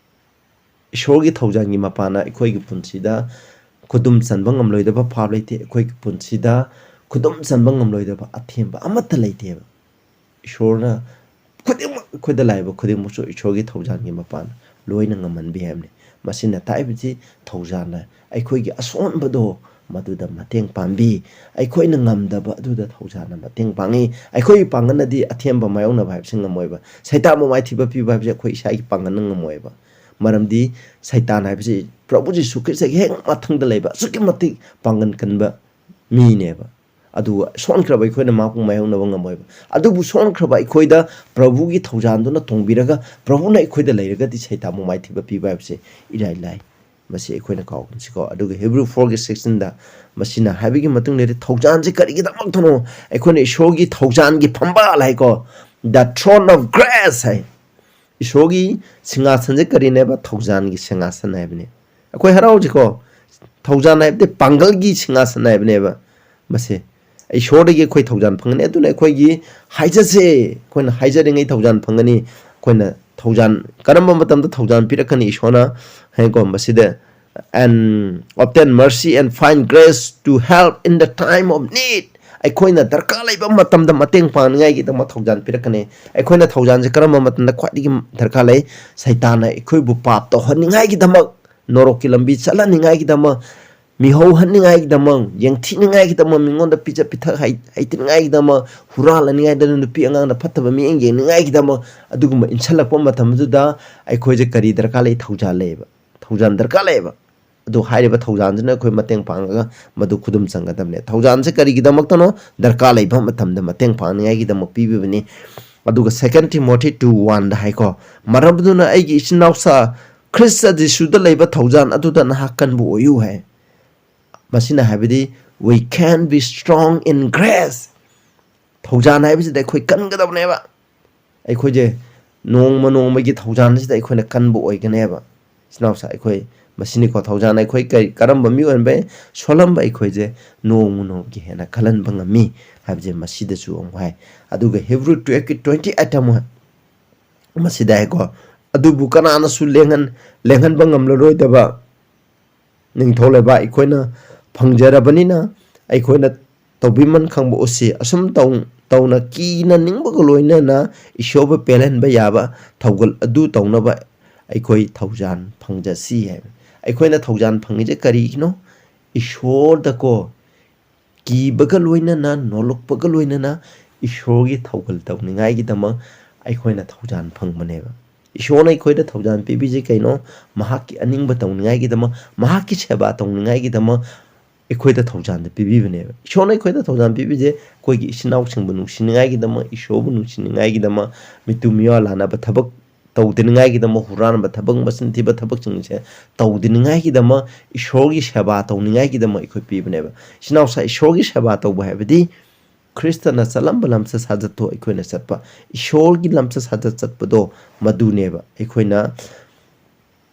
ꯏꯁꯣꯔꯒꯤ ꯊꯧꯖꯥꯜꯒꯤ ꯃꯄꯥꯟꯅ ꯑꯩꯈꯣꯏꯒꯤ ꯄꯨꯟꯁꯤꯗ ꯈꯨꯗꯨꯝ ꯆꯟꯕ ꯉꯝꯂꯣꯏꯗꯕ ꯄꯥꯞ ꯂꯩꯇꯦ꯫ ꯑꯩꯈꯣꯏꯒꯤ ꯄꯨꯟꯁꯤꯗ ꯈꯨꯗꯨꯝ ꯆꯟꯕ ꯉꯝꯂꯣꯏꯗꯕ ꯑꯊꯦꯝꯕ ꯑꯃꯠꯇ ꯂꯩꯇꯦꯕ꯫ ꯏꯁꯣꯔꯅ ꯈꯨꯗꯤꯡꯃꯛ, ꯑꯩꯈꯣꯏꯗ ꯂꯥꯛꯏꯕ ꯈꯨꯗꯤꯡꯃꯛꯁꯨ ꯏꯁꯣꯔꯒꯤ ꯊꯧꯖꯥꯜꯒꯤ ꯃꯄꯥꯟ ꯂꯣꯏꯅ ꯉꯝꯍꯟꯕꯤ ꯍꯥꯏꯕꯅꯤ꯫ ꯃꯁꯤꯅ ꯇꯥꯛꯏꯕꯁꯤ ꯊꯧꯖꯥꯜꯅ ꯑꯩꯈꯣꯏꯒꯤ ꯑꯁꯣꯟꯕꯗꯣ ꯃꯗꯨꯗ ꯃꯇꯦꯡ ꯄꯥꯡꯕꯤ, ꯑꯩꯈꯣꯏꯅ ꯉꯝꯗꯕ ꯑꯗꯨꯗ ꯊꯧꯖꯥꯜꯅ ꯃꯇꯦꯡ ꯄꯥꯡꯉꯤ꯫ ꯑꯩꯈꯣꯏꯒꯤ ꯄꯥꯡꯒꯜꯅꯗꯤ ꯑꯊꯦꯝꯕ ꯃꯥꯌꯣꯛꯅꯕ ꯍꯥꯏꯕꯁꯤ ꯉꯝꯃꯣꯏꯕ꯫ ꯁꯩꯇꯥꯟꯕꯨ ꯃꯥꯏꯊꯤꯕ ꯄꯤꯕ ꯍꯥꯏꯕꯁꯤ ꯑꯩꯈꯣꯏ ꯏꯁꯥꯒꯤ ꯄꯥꯡꯒꯜꯅ ꯉꯝꯃꯣꯏꯕ꯫ ꯃꯔꯝꯗꯤ ꯁꯩꯇꯥꯟ ꯍꯥꯏꯕꯁꯤ ꯄ꯭ꯔꯚꯨ ꯖꯤꯁꯨ ꯈ꯭ꯔꯤꯁꯇꯒꯤ ꯍꯦꯛ ꯃꯊꯪꯗ ꯂꯩꯕ ꯑꯁꯨꯛꯀꯤ ꯃꯇꯤꯛ ꯄꯥꯡꯒꯜ ꯀꯟꯕ ꯃꯤꯅꯦꯕ꯫ ꯑꯗꯨꯒ ꯁꯣꯟꯈ꯭ꯔꯕ ꯑꯩꯈꯣꯏꯅ ꯃꯍꯥꯛꯄꯨ ꯃꯥꯌꯣꯛꯅꯕ ꯉꯝꯃꯣꯏꯕ꯫ ꯑꯗꯨꯕꯨ ꯁꯣꯟꯈ꯭ꯔꯕ ꯑꯩꯈꯣꯏꯗ ꯄ꯭ꯔꯚꯨꯒꯤ ꯊꯧꯖꯥꯟꯗꯨꯅ ꯇꯣꯡꯕꯤꯔꯒ ꯄ꯭ꯔꯚꯨꯅ ꯑꯩꯈꯣꯏꯗ ꯂꯩꯔꯒꯗꯤ ꯁꯩꯇꯥꯟꯕꯨ ꯃꯥꯏꯊꯤꯕ ꯄꯤꯕ ꯍꯥꯏꯕꯁꯦ ꯏꯔꯥꯏ ꯂꯥꯏ꯫ ꯃꯁꯤ ꯑꯩꯈꯣꯏꯅ ꯀꯥꯎꯒꯨꯝꯁꯤꯀꯣ꯫ ꯑꯗꯨꯒ ꯍꯤꯕ꯭ꯔꯨ ꯐꯣꯔꯒꯤ ꯁꯤꯛꯁꯇꯤꯟꯗ ꯃꯁꯤꯅ ꯍꯥꯏꯕꯒꯤ ꯃꯇꯨꯡꯗꯗꯤ ꯊꯧꯖꯥꯟꯁꯦ ꯀꯔꯤꯒꯤꯗꯃꯛꯇꯅꯣ? ꯑꯩꯈꯣꯏꯅ ꯏꯁꯣꯔꯒꯤ ꯊꯧꯖꯥꯟꯒꯤ ꯐꯝꯕꯥꯜ ꯍꯥꯏꯀꯣ, the throne of grace ꯍꯥꯏ꯫ ꯏꯁꯣꯔꯒꯤ ꯁꯤꯡꯍꯥꯁꯟꯁꯦ ꯀꯔꯤꯅꯦꯕ? ꯊꯧꯖꯥꯟꯒꯤ ꯁꯤꯡꯍꯥꯁꯟ ꯍꯥꯏꯕꯅꯦ꯫ ꯑꯩꯈꯣꯏ ꯍꯔꯥꯎꯁꯤꯀꯣ, ꯊꯧꯖꯥꯟ ꯍꯥꯏꯕꯗꯤ ꯄꯥꯡꯒꯜꯒꯤ ꯁꯤꯡꯍꯥꯁꯟ ꯍꯥꯏꯕꯅꯦꯕ ꯃꯁꯦ꯫ ꯏꯁꯣꯔꯗꯒꯤ ꯑꯩꯈꯣꯏ ꯊꯧꯖꯥꯟ ꯐꯪꯒꯅꯤ꯫ ꯑꯗꯨꯅ ꯑꯩꯈꯣꯏꯒꯤ ꯍꯥꯏꯖꯁꯦ, ꯑꯩꯈꯣꯏꯅ ꯍꯥꯏꯖꯔꯤꯉꯩ ꯊꯧꯖꯥꯟ ꯐꯪꯒꯅꯤ꯫ ꯑꯩꯈꯣꯏꯅ ꯊꯧꯖꯥꯟ ꯀꯔꯝꯕ ꯃꯇꯝꯗ ꯊꯧꯖꯥꯟ ꯄꯤꯔꯛꯀꯅꯤ ꯏꯁꯣꯔꯅ ꯍꯥꯏꯀꯣ ꯃꯁꯤꯗ, and obtain mercy and find grace to help in the time of need꯫ ꯑꯩꯈꯣꯏꯅ ꯗꯔꯀꯥꯔ ꯂꯩꯕ ꯃꯇꯝꯗ ꯃꯇꯦꯡ ꯄꯥꯡꯅꯤꯡꯉꯥꯏꯒꯤꯗꯃꯛ ꯊꯧꯖꯥꯟ ꯄꯤꯔꯛꯀꯅꯤ꯫ ꯑꯩꯈꯣꯏꯅ ꯊꯧꯖꯥꯟꯁꯦ ꯀꯔꯝꯕ ꯃꯇꯝꯗ ꯈ꯭ꯋꯥꯏꯗꯒꯤ ꯗꯔꯀꯥꯔ ꯂꯩ? ꯁꯩꯇꯥꯟꯅ ꯑꯩꯈꯣꯏꯕꯨ ꯄꯥꯞ ꯇꯧꯍꯟꯅꯤꯡꯉꯥꯏꯒꯤꯗꯃꯛ, ꯅꯣꯔꯣꯛꯀꯤ ꯂꯝꯕꯤ ꯆꯠꯍꯟꯅꯤꯡꯉꯥꯏꯒꯤꯗꯃꯛ, ꯃꯤꯍꯧꯍꯟꯅꯤꯡꯉꯥꯏꯒꯤꯗꯃꯛ, ꯌꯦꯡꯊꯤꯅꯤꯡꯉꯥꯏꯒꯤꯗꯃꯛ, ꯃꯤꯉꯣꯟꯗ ꯄꯤꯖ ꯄꯤꯊꯛ ꯍꯩ-, ꯍꯩꯇꯅꯤꯡꯉꯥꯏꯒꯤꯗꯃꯛ, ꯍꯨꯔꯥꯜꯂꯅꯤꯡꯉꯥꯏꯗ, ꯅꯨꯄꯤ ꯑꯉꯥꯡꯗ ꯐꯠꯇꯕ ꯃꯤꯠꯌꯦꯡ ꯌꯦꯡꯅꯤꯡꯉꯥꯏꯒꯤꯗꯃꯛ, ꯑꯗꯨꯒꯨꯝꯕ ꯏꯟꯁꯤꯜꯂꯛꯄ ꯃꯇꯝꯗꯨꯗ ꯑꯩꯈꯣꯏꯁꯦ ꯀꯔꯤ ꯗꯔꯀꯥꯔ ꯂꯩ? ꯊꯧꯖꯥꯜ ꯂꯩꯌꯦꯕ, ꯊꯧꯖꯥꯜ ꯗꯔꯀꯥꯔ ꯂꯩꯌꯦꯕ꯫ ꯑꯗꯨ ꯍꯥꯏꯔꯤꯕ ꯊꯧꯖꯥꯜꯁꯤꯅ ꯑꯩꯈꯣꯏ ꯃꯇꯦꯡ ꯄꯥꯡꯉꯒ ꯃꯗꯨ ꯈꯨꯗꯨꯝ ꯆꯟꯒꯗꯕꯅꯦ꯫ ꯊꯧꯖꯥꯜꯁꯦ ꯀꯔꯤꯒꯤꯗꯃꯛꯇꯅꯣ? ꯗꯔꯀꯥꯔ ꯂꯩꯕ ꯃꯇꯝꯗ ꯃꯇꯦꯡ ꯄꯥꯡꯅꯤꯡꯉꯥꯏꯒꯤꯗꯃꯛ ꯄꯤꯕꯤꯕꯅꯤ꯫ ꯑꯗꯨꯒ Second Timothy two one ꯗ ꯍꯥꯏꯀꯣ, "ꯃꯔꯝ ꯑꯗꯨꯅ ꯑꯩꯒꯤ ꯏꯆꯤꯟ ꯏꯅꯥꯎꯁꯥ, ꯈ꯭ꯔꯤꯁꯇ ꯖꯤꯁꯨꯗ ꯂꯩꯕ ꯊꯧꯖꯥꯜ ꯑꯗꯨꯗ ꯅꯍꯥꯛ ꯀꯟꯕ ꯑꯣꯏꯌꯨ" ꯍꯥꯏ꯫ ꯃꯁꯤꯅ ꯍꯥꯏꯕꯗꯤ, "We can be strong in grace"꯫ ꯊꯧꯖꯥꯜ ꯍꯥꯏꯕꯁꯤꯗ ꯑꯩꯈꯣꯏ ꯀꯟꯒꯗꯕꯅꯦꯕ꯫ ꯑꯩꯈꯣꯏꯁꯦ ꯅꯣꯡꯃ ꯅꯣꯡꯃꯒꯤ ꯊꯧꯖꯥꯜꯁꯤꯗ ꯑꯩꯈꯣꯏꯅ ꯀꯟꯕ ꯑꯣꯏꯒꯅꯦꯕ꯫ ꯏꯆꯤꯟ ꯏꯅꯥꯎꯁꯥ ꯑꯩꯈꯣꯏ ꯃꯁꯤꯅꯤꯀꯣ, ꯊꯧꯖꯥꯜ ꯑꯩꯈꯣꯏ ꯀꯔꯤ, ꯀꯔꯝꯕ ꯃꯤ ꯑꯣꯏꯔꯝꯕ ꯌꯥꯏ? ꯁꯣꯜꯂꯝꯕ ꯑꯩꯈꯣꯏꯁꯦ ꯅꯣꯡꯃ ꯅꯣꯡꯃꯒꯤ ꯍꯦꯟꯅ ꯀꯜꯍꯟꯕ ꯉꯝꯃꯤ ꯍꯥꯏꯕꯁꯦ ꯃꯁꯤꯗꯁꯨ ꯑꯃꯨꯛ ꯍꯥꯏ꯫ ꯑꯗꯨꯒ ꯍꯤꯕ꯭ꯔꯨ twelve ꯀꯤ twenty eight ꯑꯃꯨꯛ ꯍꯥꯏ꯫ ꯃꯁꯤꯗ ꯍꯥꯏꯀꯣ, "ꯑꯗꯨꯕꯨ ꯀꯅꯥꯅꯁꯨ ꯂꯦꯡꯍꯟ-, ꯂꯦꯡꯍꯟꯕ ꯉꯝꯂꯔꯣꯏꯗꯕ ꯅꯤꯡꯊꯧ ꯂꯩꯕꯥꯛ ꯑꯩꯈꯣꯏꯅ ꯐꯪꯖꯔꯕꯅꯤꯅ, ꯑꯩꯈꯣꯏꯅ ꯇꯧꯕꯤꯃꯟ ꯈꯪꯕ ꯎꯠꯁꯤ꯫ ꯑꯁꯨꯝ ꯇꯧ-, ꯇꯧꯅ ꯀꯤꯅ ꯅꯤꯡꯕꯒ ꯂꯣꯏꯅꯅ ꯏꯁꯣꯔꯕꯨ ꯄꯦꯜꯍꯟꯕ ꯌꯥꯕ ꯊꯧꯒꯜ ꯑꯗꯨ ꯇꯧꯅꯕ ꯑꯩꯈꯣꯏ ꯊꯧꯖꯥꯜ ꯐꯪꯖꯁꯤ" ꯍꯥꯏꯕ꯫ ꯑꯩꯈꯣꯏꯅ ꯊꯧꯖꯥꯜ ꯐꯪꯉꯤꯁꯦ ꯀꯔꯤꯒꯤꯅꯣ? ꯏꯁꯣꯔꯗꯀꯣ, ꯀꯤꯕꯒ ꯂꯣꯏꯅꯅ, ꯅꯣꯜꯂꯛꯄꯒ ꯂꯣꯏꯅꯅ ꯏꯁꯣꯔꯒꯤ ꯊꯧꯒꯜ ꯇꯧꯅꯤꯡꯉꯥꯏꯒꯤꯗꯃꯛ ꯑꯩꯈꯣꯏꯅ ꯊꯧꯖꯥꯜ ꯐꯪꯕꯅꯦꯕ꯫ ꯏꯁꯣꯔꯅ ꯑꯩꯈꯣꯏꯗ ꯊꯧꯖꯥꯜ ꯄꯤꯕꯤꯁꯦ ꯀꯩꯅꯣ? ꯃꯍꯥꯛꯀꯤ ꯑꯅꯤꯡꯕ ꯇꯧꯅꯤꯡꯉꯥꯏꯒꯤꯗꯃꯛ, ꯃꯍꯥꯛꯀꯤ ꯁꯦꯕꯥ ꯇꯧꯅꯤꯡꯉꯥꯏꯒꯤꯗꯃꯛ, ꯑꯩꯈꯣꯏꯗ ꯊꯧꯖꯥꯜꯗ ꯄꯤꯕꯤꯕꯅꯦꯕ꯫ ꯏꯁꯣꯔꯅ ꯑꯩꯈꯣꯏꯗ ꯊꯧꯖꯥꯜ ꯄꯤꯕꯤꯁꯦ ꯑꯩꯈꯣꯏꯒꯤ ꯏꯆꯤꯟ ꯏꯅꯥꯎꯁꯤꯡꯕꯨ ꯅꯨꯡꯁꯤꯅꯤꯡꯉꯥꯏꯒꯤꯗꯃꯛ, ꯏꯁꯣꯔꯕꯨ ꯅꯨꯡꯁꯤꯅꯤꯡꯉꯥꯏꯒꯤꯗꯃꯛ, ꯃꯤꯇꯨ ꯃꯤꯋꯥ ꯂꯥꯟꯅꯕ ꯊꯕꯛ ꯇꯧꯗꯅꯤꯡꯉꯥꯏꯒꯤꯗꯃꯛ, ꯍꯨꯔꯥꯟꯕ ꯊꯕꯛ, ꯃꯆꯤꯟ ꯊꯤꯕ ꯊꯕꯛꯁꯤꯡꯁꯦ ꯇꯧꯗꯅꯤꯡꯉꯥꯏꯒꯤꯗꯃꯛ, ꯏꯁꯣꯔꯒꯤ ꯁꯦꯕꯥ ꯇꯧꯅꯤꯡꯉꯥꯏꯒꯤꯗꯃꯛ ꯑꯩꯈꯣꯏ ꯄꯤꯕꯅꯦꯕ꯫ ꯏꯆꯤꯟ ꯏꯅꯥꯎꯁꯥ, ꯏꯁꯣꯔꯒꯤ ꯁꯦꯕꯥ ꯇꯧꯕ ꯍꯥꯏꯕꯗꯤ ꯈ꯭ꯔꯤꯁꯇꯅ ꯆꯠꯂꯝꯕ ꯂꯝꯆꯠ ꯁꯥꯖꯠꯇꯣ ꯑꯩꯈꯣꯏꯅ ꯆꯠꯄ, ꯏꯁꯣꯔꯒꯤ ꯂꯝꯆꯠ ꯁꯥꯖꯠ ꯆꯠꯄꯗꯣ ꯃꯗꯨꯅꯦꯕ ꯑꯩꯈꯣꯏꯅ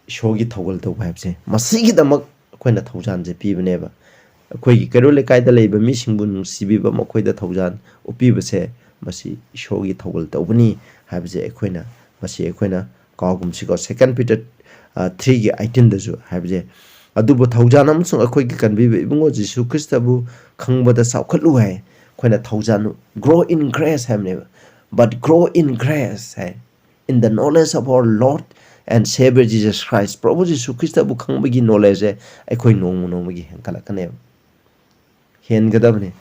ꯏꯁꯣꯔꯒꯤ ꯊꯧꯒꯜ ꯇꯧꯕ ꯍꯥꯏꯕꯁꯦ꯫ ꯃꯁꯤꯒꯤꯗꯃꯛ ꯑꯩꯈꯣꯏꯅ ꯊꯧꯖꯥꯜꯁꯦ ꯄꯤꯕꯅꯦꯕ꯫ ꯑꯩꯈꯣꯏꯒꯤ ꯀꯩꯔꯣꯜ ꯂꯩꯀꯥꯏꯗ ꯂꯩꯕ ꯃꯤꯁꯤꯡꯕꯨ ꯅꯨꯡꯁꯤꯕꯤꯕ, ꯃꯈꯣꯏꯗ ꯊꯧꯖꯥꯜ ꯎꯠꯄꯤꯕꯁꯦ, ꯃꯁꯤ ꯏꯁꯣꯔꯒꯤ ꯊꯧꯒꯜ ꯇꯧꯕꯅꯤ ꯍꯥꯏꯕꯁꯦ ꯑꯩꯈꯣꯏꯅ, ꯃꯁꯤ ꯑꯩꯈꯣꯏꯅ ꯀꯥꯎꯒꯨꯝꯁꯤꯀꯣ꯫ Second Peter, ꯑ, three ꯒꯤ eighteen ꯗꯁꯨ ꯍꯥꯏꯕꯁꯦ, "ꯑꯗꯨꯕꯨ ꯊꯧꯖꯥꯜ ꯑꯃꯁꯨꯡ ꯑꯩꯈꯣꯏꯒꯤ ꯀꯟꯕꯤꯕ ꯏꯕꯨꯡꯉꯣ ꯖꯤꯁꯨ ꯈ꯭ꯔꯤꯁꯇꯕꯨ ꯈꯪꯕꯗ ꯆꯥꯎꯈꯠꯂꯨ" ꯍꯥꯏ꯫ ꯑꯩꯈꯣꯏꯅ ꯊꯧꯖꯥꯜ, "Grow in grace" ꯍꯥꯏꯕꯅꯦꯕ, "But grow in grace" high, "In the knowledge of our Lord and Savior Jesus Christ." ꯄ꯭ꯔꯚꯨ ꯖꯤꯁꯨ ꯈ꯭ꯔꯤꯁꯇꯕꯨ ꯈꯪꯕꯒꯤ knowledge ꯁꯦ ꯑꯩꯈꯣꯏ ꯅꯣꯡꯃ ꯅꯣꯡꯃꯒꯤ ꯍꯦꯟꯒꯠꯂꯛꯀꯅꯦꯕ, ꯍꯦꯟꯒꯗꯕꯅꯤ,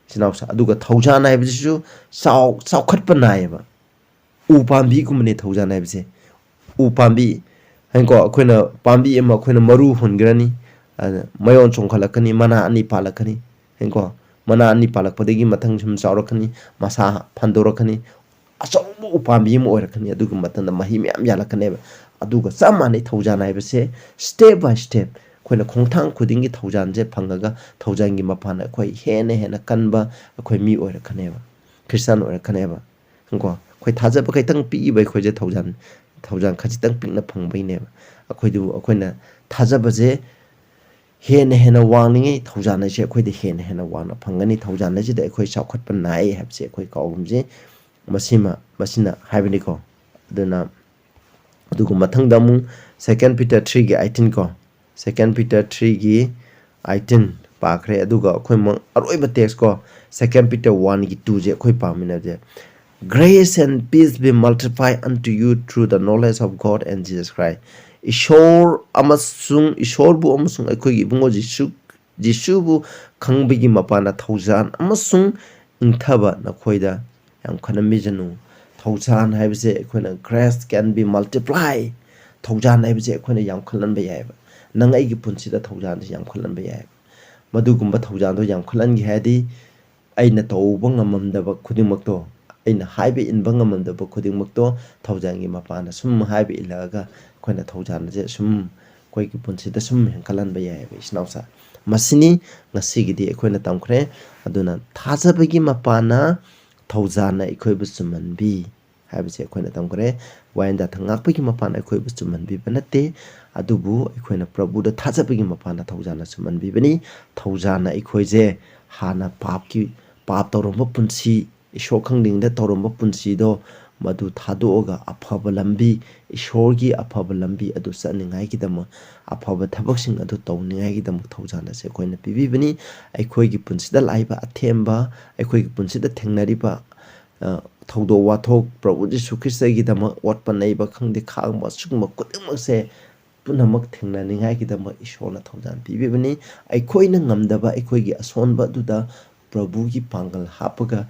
ꯏꯆꯤꯟ ꯏꯅꯥꯎꯁꯥ꯫ ꯑꯗꯨꯒ ꯊꯧꯖꯥꯜ ꯍꯥꯏꯕꯁꯤꯁꯨ ꯆꯥꯎ-, ꯆꯥꯎꯈꯠꯄ ꯅꯥꯏꯌꯦꯕ꯫ ꯎ ꯄꯥꯝꯕꯤꯒꯨꯝꯕꯅꯦ ꯊꯧꯖꯥꯜ ꯍꯥꯏꯕꯁꯦ꯫ ꯎ ꯄꯥꯝꯕꯤ ꯍꯥꯏꯀꯣ, ꯑꯩꯈꯣꯏꯅ ꯄꯥꯝꯕꯤ ꯑꯃ ꯑꯩꯈꯣꯏꯅ ꯃꯔꯨ ꯍꯨꯟꯈ꯭ꯔꯅꯤ, ꯑꯗ ꯃꯌꯣꯟ ꯆꯣꯡꯈꯠꯂꯛꯀꯅꯤ, ꯃꯅꯥ ꯑꯅꯤ ꯄꯥꯜꯂꯛꯀꯅꯤ, ꯍꯥꯏꯀꯣ꯫ ꯃꯅꯥ ꯑꯅꯤ ꯄꯥꯜꯂꯛꯄꯗꯒꯤ ꯃꯊꯪ ꯁꯨꯝ ꯆꯥꯎꯔꯛꯀꯅꯤ, ꯃꯁꯥ ꯐꯟꯗꯣꯔꯛꯀꯅꯤ, ꯑꯆꯧꯕ ꯎꯄꯥꯝꯕꯤ ꯑꯃ ꯑꯣꯏꯔꯛꯀꯅꯤ꯫ ꯑꯗꯨꯒꯤ ꯃꯇꯝꯗ ꯃꯍꯩ ꯃꯌꯥꯝ ꯌꯥꯜꯂꯛꯀꯅꯦꯕ꯫ ꯑꯗꯨꯒ ꯆꯞ ꯃꯥꯟꯅꯩ, ꯊꯧꯖꯥꯜ ꯍꯥꯏꯕꯁꯦ step by step ꯑꯩꯈꯣꯏꯅ ꯈꯣꯡꯊꯥꯡ ꯈꯨꯗꯤꯡꯒꯤ ꯊꯧꯖꯥꯜꯁꯦ ꯐꯪꯉꯒ ꯊꯧꯖꯥꯜꯒꯤ ꯃꯄꯥꯟꯅ ꯑꯩꯈꯣꯏ ꯍꯦꯟꯅ ꯍꯦꯟꯅ ꯀꯟꯕ ꯑꯩꯈꯣꯏ ꯃꯤ ꯑꯣꯏꯔꯛꯀꯅꯦꯕ, ꯈ꯭ꯔꯤꯁꯇꯥꯟ ꯑꯣꯏꯔꯛꯀꯅꯦꯕ꯫ ꯀꯣ, ꯑꯩꯈꯣꯏ ꯊꯥꯖꯕ ꯈꯤꯇꯪ ꯄꯤꯛꯏꯕ ꯑꯩꯈꯣꯏꯁꯦ ꯊꯧꯖꯥꯜ, ꯊꯧꯖꯥꯜ ꯈꯖꯤꯛꯇꯪ ꯄꯤꯛꯅ ꯐꯪꯕꯩꯅꯦꯕ꯫ ꯑꯩꯈꯣꯏꯗꯨ, ꯑꯩꯈꯣꯏꯅ ꯊꯥꯖꯕꯁꯦ ꯍꯦꯟꯅ ꯍꯦꯟꯅ ꯋꯥꯡꯂꯤꯉꯩ ꯊꯧꯖꯥꯜ ꯍꯥꯏꯁꯦ ꯑꯩꯈꯣꯏꯗ ꯍꯦꯟꯅ ꯍꯦꯟꯅ ꯋꯥꯡꯅ ꯐꯪꯒꯅꯤ꯫ ꯊꯧꯖꯥꯜ ꯍꯥꯏꯁꯤꯗ ꯑꯩꯈꯣꯏ ꯆꯥꯎꯈꯠꯄ ꯅꯥꯏ ꯍꯥꯏꯕꯁꯦ ꯑꯩꯈꯣꯏ ꯀꯥꯎꯒꯨꯝꯁꯤ꯫ ꯃꯁꯤꯃ, ꯃꯁꯤꯅ ꯍꯥꯏꯕꯅꯤꯀꯣ꯫ ꯑꯗꯨꯅ, ꯑꯗꯨꯒ ꯃꯊꯪꯗ ꯑꯃꯨꯛ Second Peter three ꯒꯤ eighteen ꯀꯣ, Second Peter three ꯒꯤ eighteen ꯄꯥꯈ꯭ꯔꯦ꯫ ꯑꯗꯨꯒ ꯑꯩꯈꯣꯏ ꯃ-, ꯑꯔꯣꯏꯕ text ꯀꯣ, Second Peter one ꯒꯤ two ꯁꯦ ꯑꯩꯈꯣꯏ ꯄꯥꯃꯤꯟꯅꯁꯦ꯫ "Grace and peace be multiplied unto you through the knowledge of God and Jesus Christ." ꯏꯁꯣꯔ ꯑꯃꯁꯨꯡ, ꯏꯁꯣꯔꯕꯨ ꯑꯃꯁꯨꯡ ꯑꯩꯈꯣꯏꯒꯤ ꯏꯕꯨꯡꯉꯣ ꯖꯤꯁꯨ, ꯖꯤꯁꯨꯕꯨ ꯈꯪꯕꯒꯤ ꯃꯄꯥꯟꯅ ꯊꯧꯖꯥꯜ ꯑꯃꯁꯨꯡ ꯏꯪꯊꯕ ꯅꯈꯣꯏꯗ ꯌꯥꯝꯈꯠꯍꯟꯕꯤꯁꯅꯨ꯫ ꯊꯧꯖꯥꯜ ꯍꯥꯏꯕꯁꯦ ꯑꯩꯈꯣꯏꯅ, "Grace can be multiply." ꯊꯧꯖꯥꯜ ꯍꯥꯏꯕꯁꯦ ꯑꯩꯈꯣꯏꯅ ꯌꯥꯝꯈꯠꯍꯟꯕ ꯌꯥꯏꯑꯕ꯫ ꯅꯪ ꯑꯩꯒꯤ ꯄꯨꯟꯁꯤꯗ ꯊꯧꯖꯥꯜꯁꯦ ꯌꯥꯝꯈꯠꯍꯟꯕ ꯌꯥꯏꯑꯕ꯫ ꯃꯗꯨꯒꯨꯝꯕ ꯊꯧꯖꯥꯜꯗꯣ ꯌꯥꯝꯈꯠꯍꯟꯒꯦ ꯍꯥꯏꯔꯗꯤ, ꯑꯩꯅ ꯇꯧꯕ ꯉꯝꯃꯝꯗꯕ ꯈꯨꯗꯤꯡꯃꯛꯇꯣ, ꯑꯩꯅ ꯍꯥꯏꯕ ꯏꯟꯕ ꯉꯝꯃꯝꯗꯕ ꯈꯨꯗꯤꯡꯃꯛꯇꯣ, ꯊꯧꯖꯥꯜꯒꯤ ꯃꯄꯥꯟꯅ ꯁꯨꯝ ꯍꯥꯏꯕ ꯏꯜꯂꯛꯑꯒ ꯑꯩꯈꯣꯏꯅ ꯊꯧꯖꯥꯜ ꯑꯁꯦ ꯁꯨꯝ ꯑꯩꯈꯣꯏꯒꯤ ꯄꯨꯟꯁꯤꯗ ꯁꯨꯝ ꯍꯦꯟꯒꯠꯍꯟꯕ ꯌꯥꯏꯑꯕ, ꯏꯆꯤꯟ ꯏꯅꯥꯎꯁꯥ꯫ ꯃꯁꯤꯅꯤ ꯉꯁꯤꯒꯤꯗꯤ ꯑꯩꯈꯣꯏꯅ ꯇꯝꯈ꯭ꯔꯦ꯫ ꯑꯗꯨꯅ ꯊꯥꯖꯕꯒꯤ ꯃꯄꯥꯟꯅ ꯊꯧꯖꯥꯜꯅ ꯑꯩꯈꯣꯏꯕꯨ ꯆꯨꯝꯍꯟꯕꯤ ꯍꯥꯏꯕꯁꯦ ꯑꯩꯈꯣꯏꯅ ꯇꯝꯈ꯭ꯔꯦ꯫ ꯋꯥꯌꯦꯟ ꯌꯥꯊꯪ ꯉꯥꯛꯄꯒꯤ ꯃꯄꯥꯟꯅ ꯑꯩꯈꯣꯏꯕꯨ ꯆꯨꯝꯍꯟꯕꯤꯕ ꯅꯠꯇꯦ, ꯑꯗꯨꯕꯨ ꯑꯩꯈꯣꯏꯅ ꯄ꯭ꯔꯚꯨꯗ ꯊꯥꯖꯕꯒꯤ ꯃꯄꯥꯟꯅ ꯊꯧꯖꯥꯜꯅ ꯆꯨꯝꯍꯟꯕꯤꯕꯅꯤ꯫ ꯊꯧꯖꯥꯜꯅ ꯑꯩꯈꯣꯏꯁꯦ ꯍꯥꯟꯅ ꯄꯥꯞꯀꯤ, ꯄꯥꯞ ꯇꯧꯔꯝꯕ ꯄꯨꯟꯁꯤ, ꯏꯁꯣꯔ ꯈꯪꯗ꯭ꯔꯤꯉꯩꯗ ꯇꯧꯔꯝꯕ ꯄꯨꯟꯁꯤꯗꯣ, ꯃꯗꯨ ꯊꯥꯗꯣꯛꯑꯒ ꯑꯐꯕ ꯂꯝꯕꯤ, ꯏꯁꯣꯔꯒꯤ ꯑꯐꯕ ꯂꯝꯕꯤ ꯑꯗꯨ ꯆꯠꯅꯤꯡꯉꯥꯏꯒꯤꯗꯃꯛ, ꯑꯐꯕ ꯊꯕꯛꯁꯤꯡ ꯑꯗꯨ ꯇꯧꯅꯤꯡꯉꯥꯏꯒꯤꯗꯃꯛ ꯊꯧꯖꯥꯜ ꯑꯁꯤ ꯑꯩꯈꯣꯏꯅ ꯄꯤꯕꯤꯕꯅꯤ꯫ ꯑꯩꯈꯣꯏꯒꯤ ꯄꯨꯟꯁꯤꯗ ꯂꯥꯛꯏꯕ ꯑꯊꯦꯝꯕ, ꯑꯩꯈꯣꯏꯒꯤ ꯄꯨꯟꯁꯤꯗ ꯊꯦꯡꯅꯔꯤꯕ, ꯑ, ꯊꯧꯗꯣꯛ ꯋꯥꯊꯣꯛ, ꯄ꯭ꯔꯚꯨ ꯖꯤꯁꯨ ꯈ꯭ꯔꯤꯁꯇꯒꯤꯗꯃꯛ ꯑꯣꯠꯄ ꯅꯩꯕ ꯈꯪꯗꯦ, ꯈꯥꯡꯕ, ꯑꯁꯤꯒꯨꯝꯕ ꯈꯨꯗꯤꯡꯃꯛꯁꯦ ꯄꯨꯝꯅꯃꯛ ꯊꯦꯡꯅꯅꯤꯡꯉꯥꯏꯒꯤꯗꯃꯛ ꯏꯁꯣꯔꯅ ꯊꯧꯖꯥꯜ ꯄꯤꯕꯤꯕꯅꯤ꯫ ꯑꯩꯈꯣꯏꯅ ꯉꯝꯗꯕ ꯑꯩꯈꯣꯏꯒꯤ ꯑꯁꯣꯟꯕ ꯑꯗꯨꯗ ꯄ꯭ꯔꯚꯨꯒꯤ ꯄꯥꯡꯒꯜ ꯍꯥꯞꯄꯒ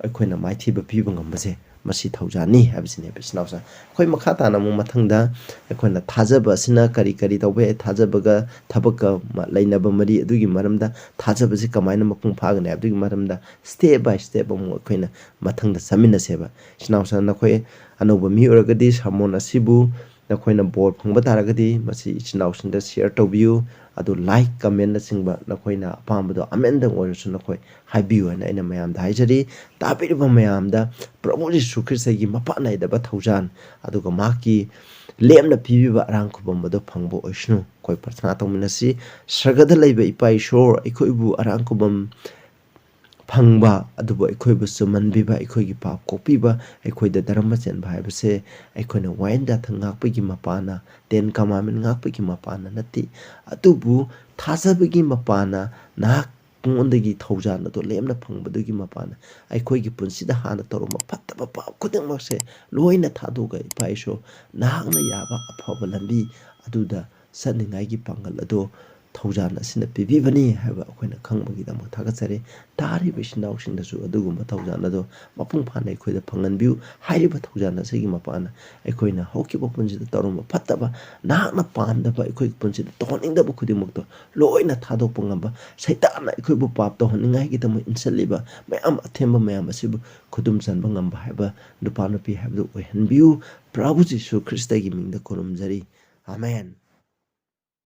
ꯑꯩꯈꯣꯏꯅ ꯃꯥꯏꯊꯤꯕ ꯄꯤꯕ ꯉꯝꯕꯁꯦ, ꯃꯁꯤ ꯊꯧꯖꯥꯜꯅꯤ ꯍꯥꯏꯕꯁꯤꯅꯦꯕ, ꯏꯆꯤꯟ ꯏꯅꯥꯎꯁꯥ꯫ ꯑꯩꯈꯣꯏ ꯃꯈꯥ ꯇꯥꯅ ꯑꯃꯨꯛ ꯃꯊꯪꯗ ꯑꯩꯈꯣꯏꯅ ꯊꯥꯖꯕ ꯑꯁꯤꯅ ꯀꯔꯤ ꯀꯔꯤ ꯇꯧꯕ ꯌꯥꯏ, ꯊꯥꯖꯕꯒ ꯊꯕꯛꯀ ꯃ-, ꯂꯩꯅꯕ ꯃꯔꯤ, ꯑꯗꯨꯒꯤ ꯃꯔꯝꯗ, ꯊꯥꯖꯕꯁꯤ ꯀꯃꯥꯏꯅ ꯃꯄꯨꯡ ꯐꯥꯒꯅꯤ ꯍꯥꯏꯕꯗꯨꯒꯤ ꯃꯔꯝꯗ step by step ꯑꯃꯨꯛ ꯑꯩꯈꯣꯏꯅ ꯃꯊꯪꯗ ꯆꯠꯃꯤꯟꯅꯁꯦꯕ꯫ ꯏꯆꯤꯟ ꯏꯅꯥꯎꯁꯥ, ꯅꯈꯣꯏ ꯑꯅꯧꯕ ꯃꯤ ꯑꯣꯏꯔꯒꯗꯤ sermon ꯑꯁꯤꯕꯨ ꯅꯈꯣꯏꯅ ꯕꯣꯔ ꯐꯪꯕ ꯇꯥꯔꯒꯗꯤ ꯃꯁꯤ ꯏꯆꯤꯟ ꯏꯅꯥꯎꯁꯤꯡꯗ share ꯇꯧꯕꯤꯌꯨ꯫ ꯑꯗꯨ like, comment ꯅꯆꯤꯡꯕ ꯅꯈꯣꯏꯅ ꯑꯄꯥꯝꯕꯗꯣ ꯑꯃꯦꯟꯗꯪ ꯑꯣꯏꯔꯁꯨ ꯅꯈꯣꯏ ꯍꯥꯏꯕꯤꯌꯨ ꯍꯥꯏꯅ ꯑꯩꯅ ꯃꯌꯥꯝꯗ ꯍꯥꯏꯖꯔꯤ꯫ ꯇꯥꯕꯤꯔꯤꯕ ꯃꯌꯥꯝꯗ ꯄ꯭ꯔꯚꯨ ꯖꯤꯁꯨ ꯈ꯭ꯔꯤꯁꯇꯒꯤ ꯃꯄꯥꯟ ꯅꯥꯏꯗꯕ ꯊꯧꯖꯥꯜ, ꯑꯗꯨꯒ ꯃꯍꯥꯛꯀꯤ ꯂꯦꯝꯅ ꯄꯤꯕꯤꯕ ꯑꯔꯥꯡ ꯈꯨꯕꯝ ꯑꯗꯨ ꯐꯪꯕ ꯑꯣꯏꯁꯅꯨ꯫ ꯑꯩꯈꯣꯏ ꯄ꯭ꯔꯊꯅꯥ ꯇꯧꯃꯤꯟꯅꯁꯤ꯫ ꯁꯔꯒꯗ ꯂꯩꯕ ꯏꯄꯥ ꯏꯁꯣꯔ, ꯑꯩꯈꯣꯏꯕꯨ ꯑꯔꯥꯡ ꯈꯨꯕꯝ ꯐꯪꯕ, ꯑꯗꯨꯕꯨ ꯑꯩꯈꯣꯏꯕꯨ ꯆꯨꯝꯍꯟꯕꯤꯕ, ꯑꯩꯈꯣꯏꯒꯤ ꯄꯥꯞ ꯀꯣꯛꯄꯤꯕ, ꯑꯩꯈꯣꯏꯗ ꯙꯔꯃ ꯆꯦꯟꯕ ꯍꯥꯏꯕꯁꯦ ꯑꯩꯈꯣꯏꯅ ꯋꯥꯌꯦꯟ ꯌꯥꯊꯪ ꯉꯥꯛꯄꯒꯤ ꯃꯄꯥꯟꯅ, Ten Commandment ꯉꯥꯛꯄꯒꯤ ꯃꯄꯥꯟꯅ ꯅꯠꯇꯦ, ꯑꯗꯨꯕꯨ ꯊꯥꯖꯕꯒꯤ ꯃꯄꯥꯟꯅ, ꯅꯍꯥꯛ ꯃꯉꯣꯟꯗꯒꯤ ꯊꯧꯖꯥꯜ ꯑꯗꯨ ꯂꯦꯝꯅ ꯐꯪꯕꯗꯨꯒꯤ ꯃꯄꯥꯟꯅ, ꯑꯩꯈꯣꯏꯒꯤ ꯄꯨꯟꯁꯤꯗ ꯍꯥꯟꯅ ꯇꯧꯔꯝꯕ ꯐꯠꯇꯕ ꯄꯥꯞ ꯈꯨꯗꯤꯡꯃꯛꯁꯦ ꯂꯣꯏꯅ ꯊꯥꯗꯣꯛꯑꯒ, ꯏꯄꯥ ꯏꯁꯣꯔ, ꯅꯍꯥꯛꯅ ꯌꯥꯕ ꯑꯐꯕ ꯂꯝꯕꯤ ꯑꯗꯨꯗ ꯆꯠꯅꯤꯡꯉꯥꯏꯒꯤ ꯄꯥꯡꯒꯜ ꯑꯗꯣ ꯊꯧꯖꯥꯜ ꯑꯁꯤꯅ ꯄꯤꯕꯤꯕꯅꯤ ꯍꯥꯏꯕ ꯑꯩꯈꯣꯏꯅ ꯈꯪꯕꯒꯤꯗꯃꯛ ꯊꯥꯒꯠꯆꯔꯤ꯫ ꯇꯥꯔꯤꯕ ꯏꯆꯤꯟ ꯏꯅꯥꯎꯁꯤꯡꯗꯁꯨ ꯑꯗꯨꯒꯨꯝꯕ ꯊꯧꯖꯥꯜ ꯑꯗꯣ ꯃꯄꯨꯡ ꯐꯥꯅ ꯑꯩꯈꯣꯏꯗ ꯐꯪꯍꯟꯕꯤꯌꯨ꯫ ꯍꯥꯏꯔꯤꯕ ꯊꯧꯖꯥꯜ ꯑꯁꯤꯒꯤ ꯃꯄꯥꯟꯅ ꯑꯩꯈꯣꯏꯅ ꯍꯧꯈꯤꯕ ꯄꯨꯟꯁꯤꯗ ꯇꯧꯔꯝꯕ ꯐꯠꯇꯕ, ꯅꯍꯥꯛꯅ ꯄꯥꯝꯗꯕ, ꯑꯩꯈꯣꯏꯒꯤ ꯄꯨꯟꯁꯤꯗ ꯇꯧꯍꯟꯅꯤꯡꯗꯕ ꯈꯨꯗꯤꯡꯃꯛꯇꯣ ꯂꯣꯏꯅ ꯊꯥꯗꯣꯛꯄ ꯉꯝꯕ, ꯁꯩꯇꯥꯟꯅ ꯑꯩꯈꯣꯏꯕꯨ ꯄꯥꯞ ꯇꯧꯍꯟꯅꯤꯡꯉꯥꯏꯒꯤꯗꯃꯛ ꯏꯟꯁꯤꯜꯂꯤꯕ ꯃꯌꯥꯝ, ꯑꯊꯦꯝꯕ ꯃꯌꯥꯝ ꯑꯁꯤꯕꯨ ꯈꯨꯗꯨꯝ ꯆꯟꯕ ꯉꯝꯕ ꯍꯥꯏꯕ ꯅꯨꯄꯥ ꯅꯨꯄꯤ ꯍꯥꯏꯕꯗꯨ ꯑꯣꯏꯍꯟꯕꯤꯌꯨ꯫ ꯄ꯭ꯔꯚꯨ ꯖꯤꯁꯨ ꯈ꯭ꯔꯤꯁꯇꯒꯤ ꯃꯤꯡꯗ ꯈꯨꯔꯨꯝꯖꯔꯤ꯫ ꯑꯥꯃꯦꯟ꯫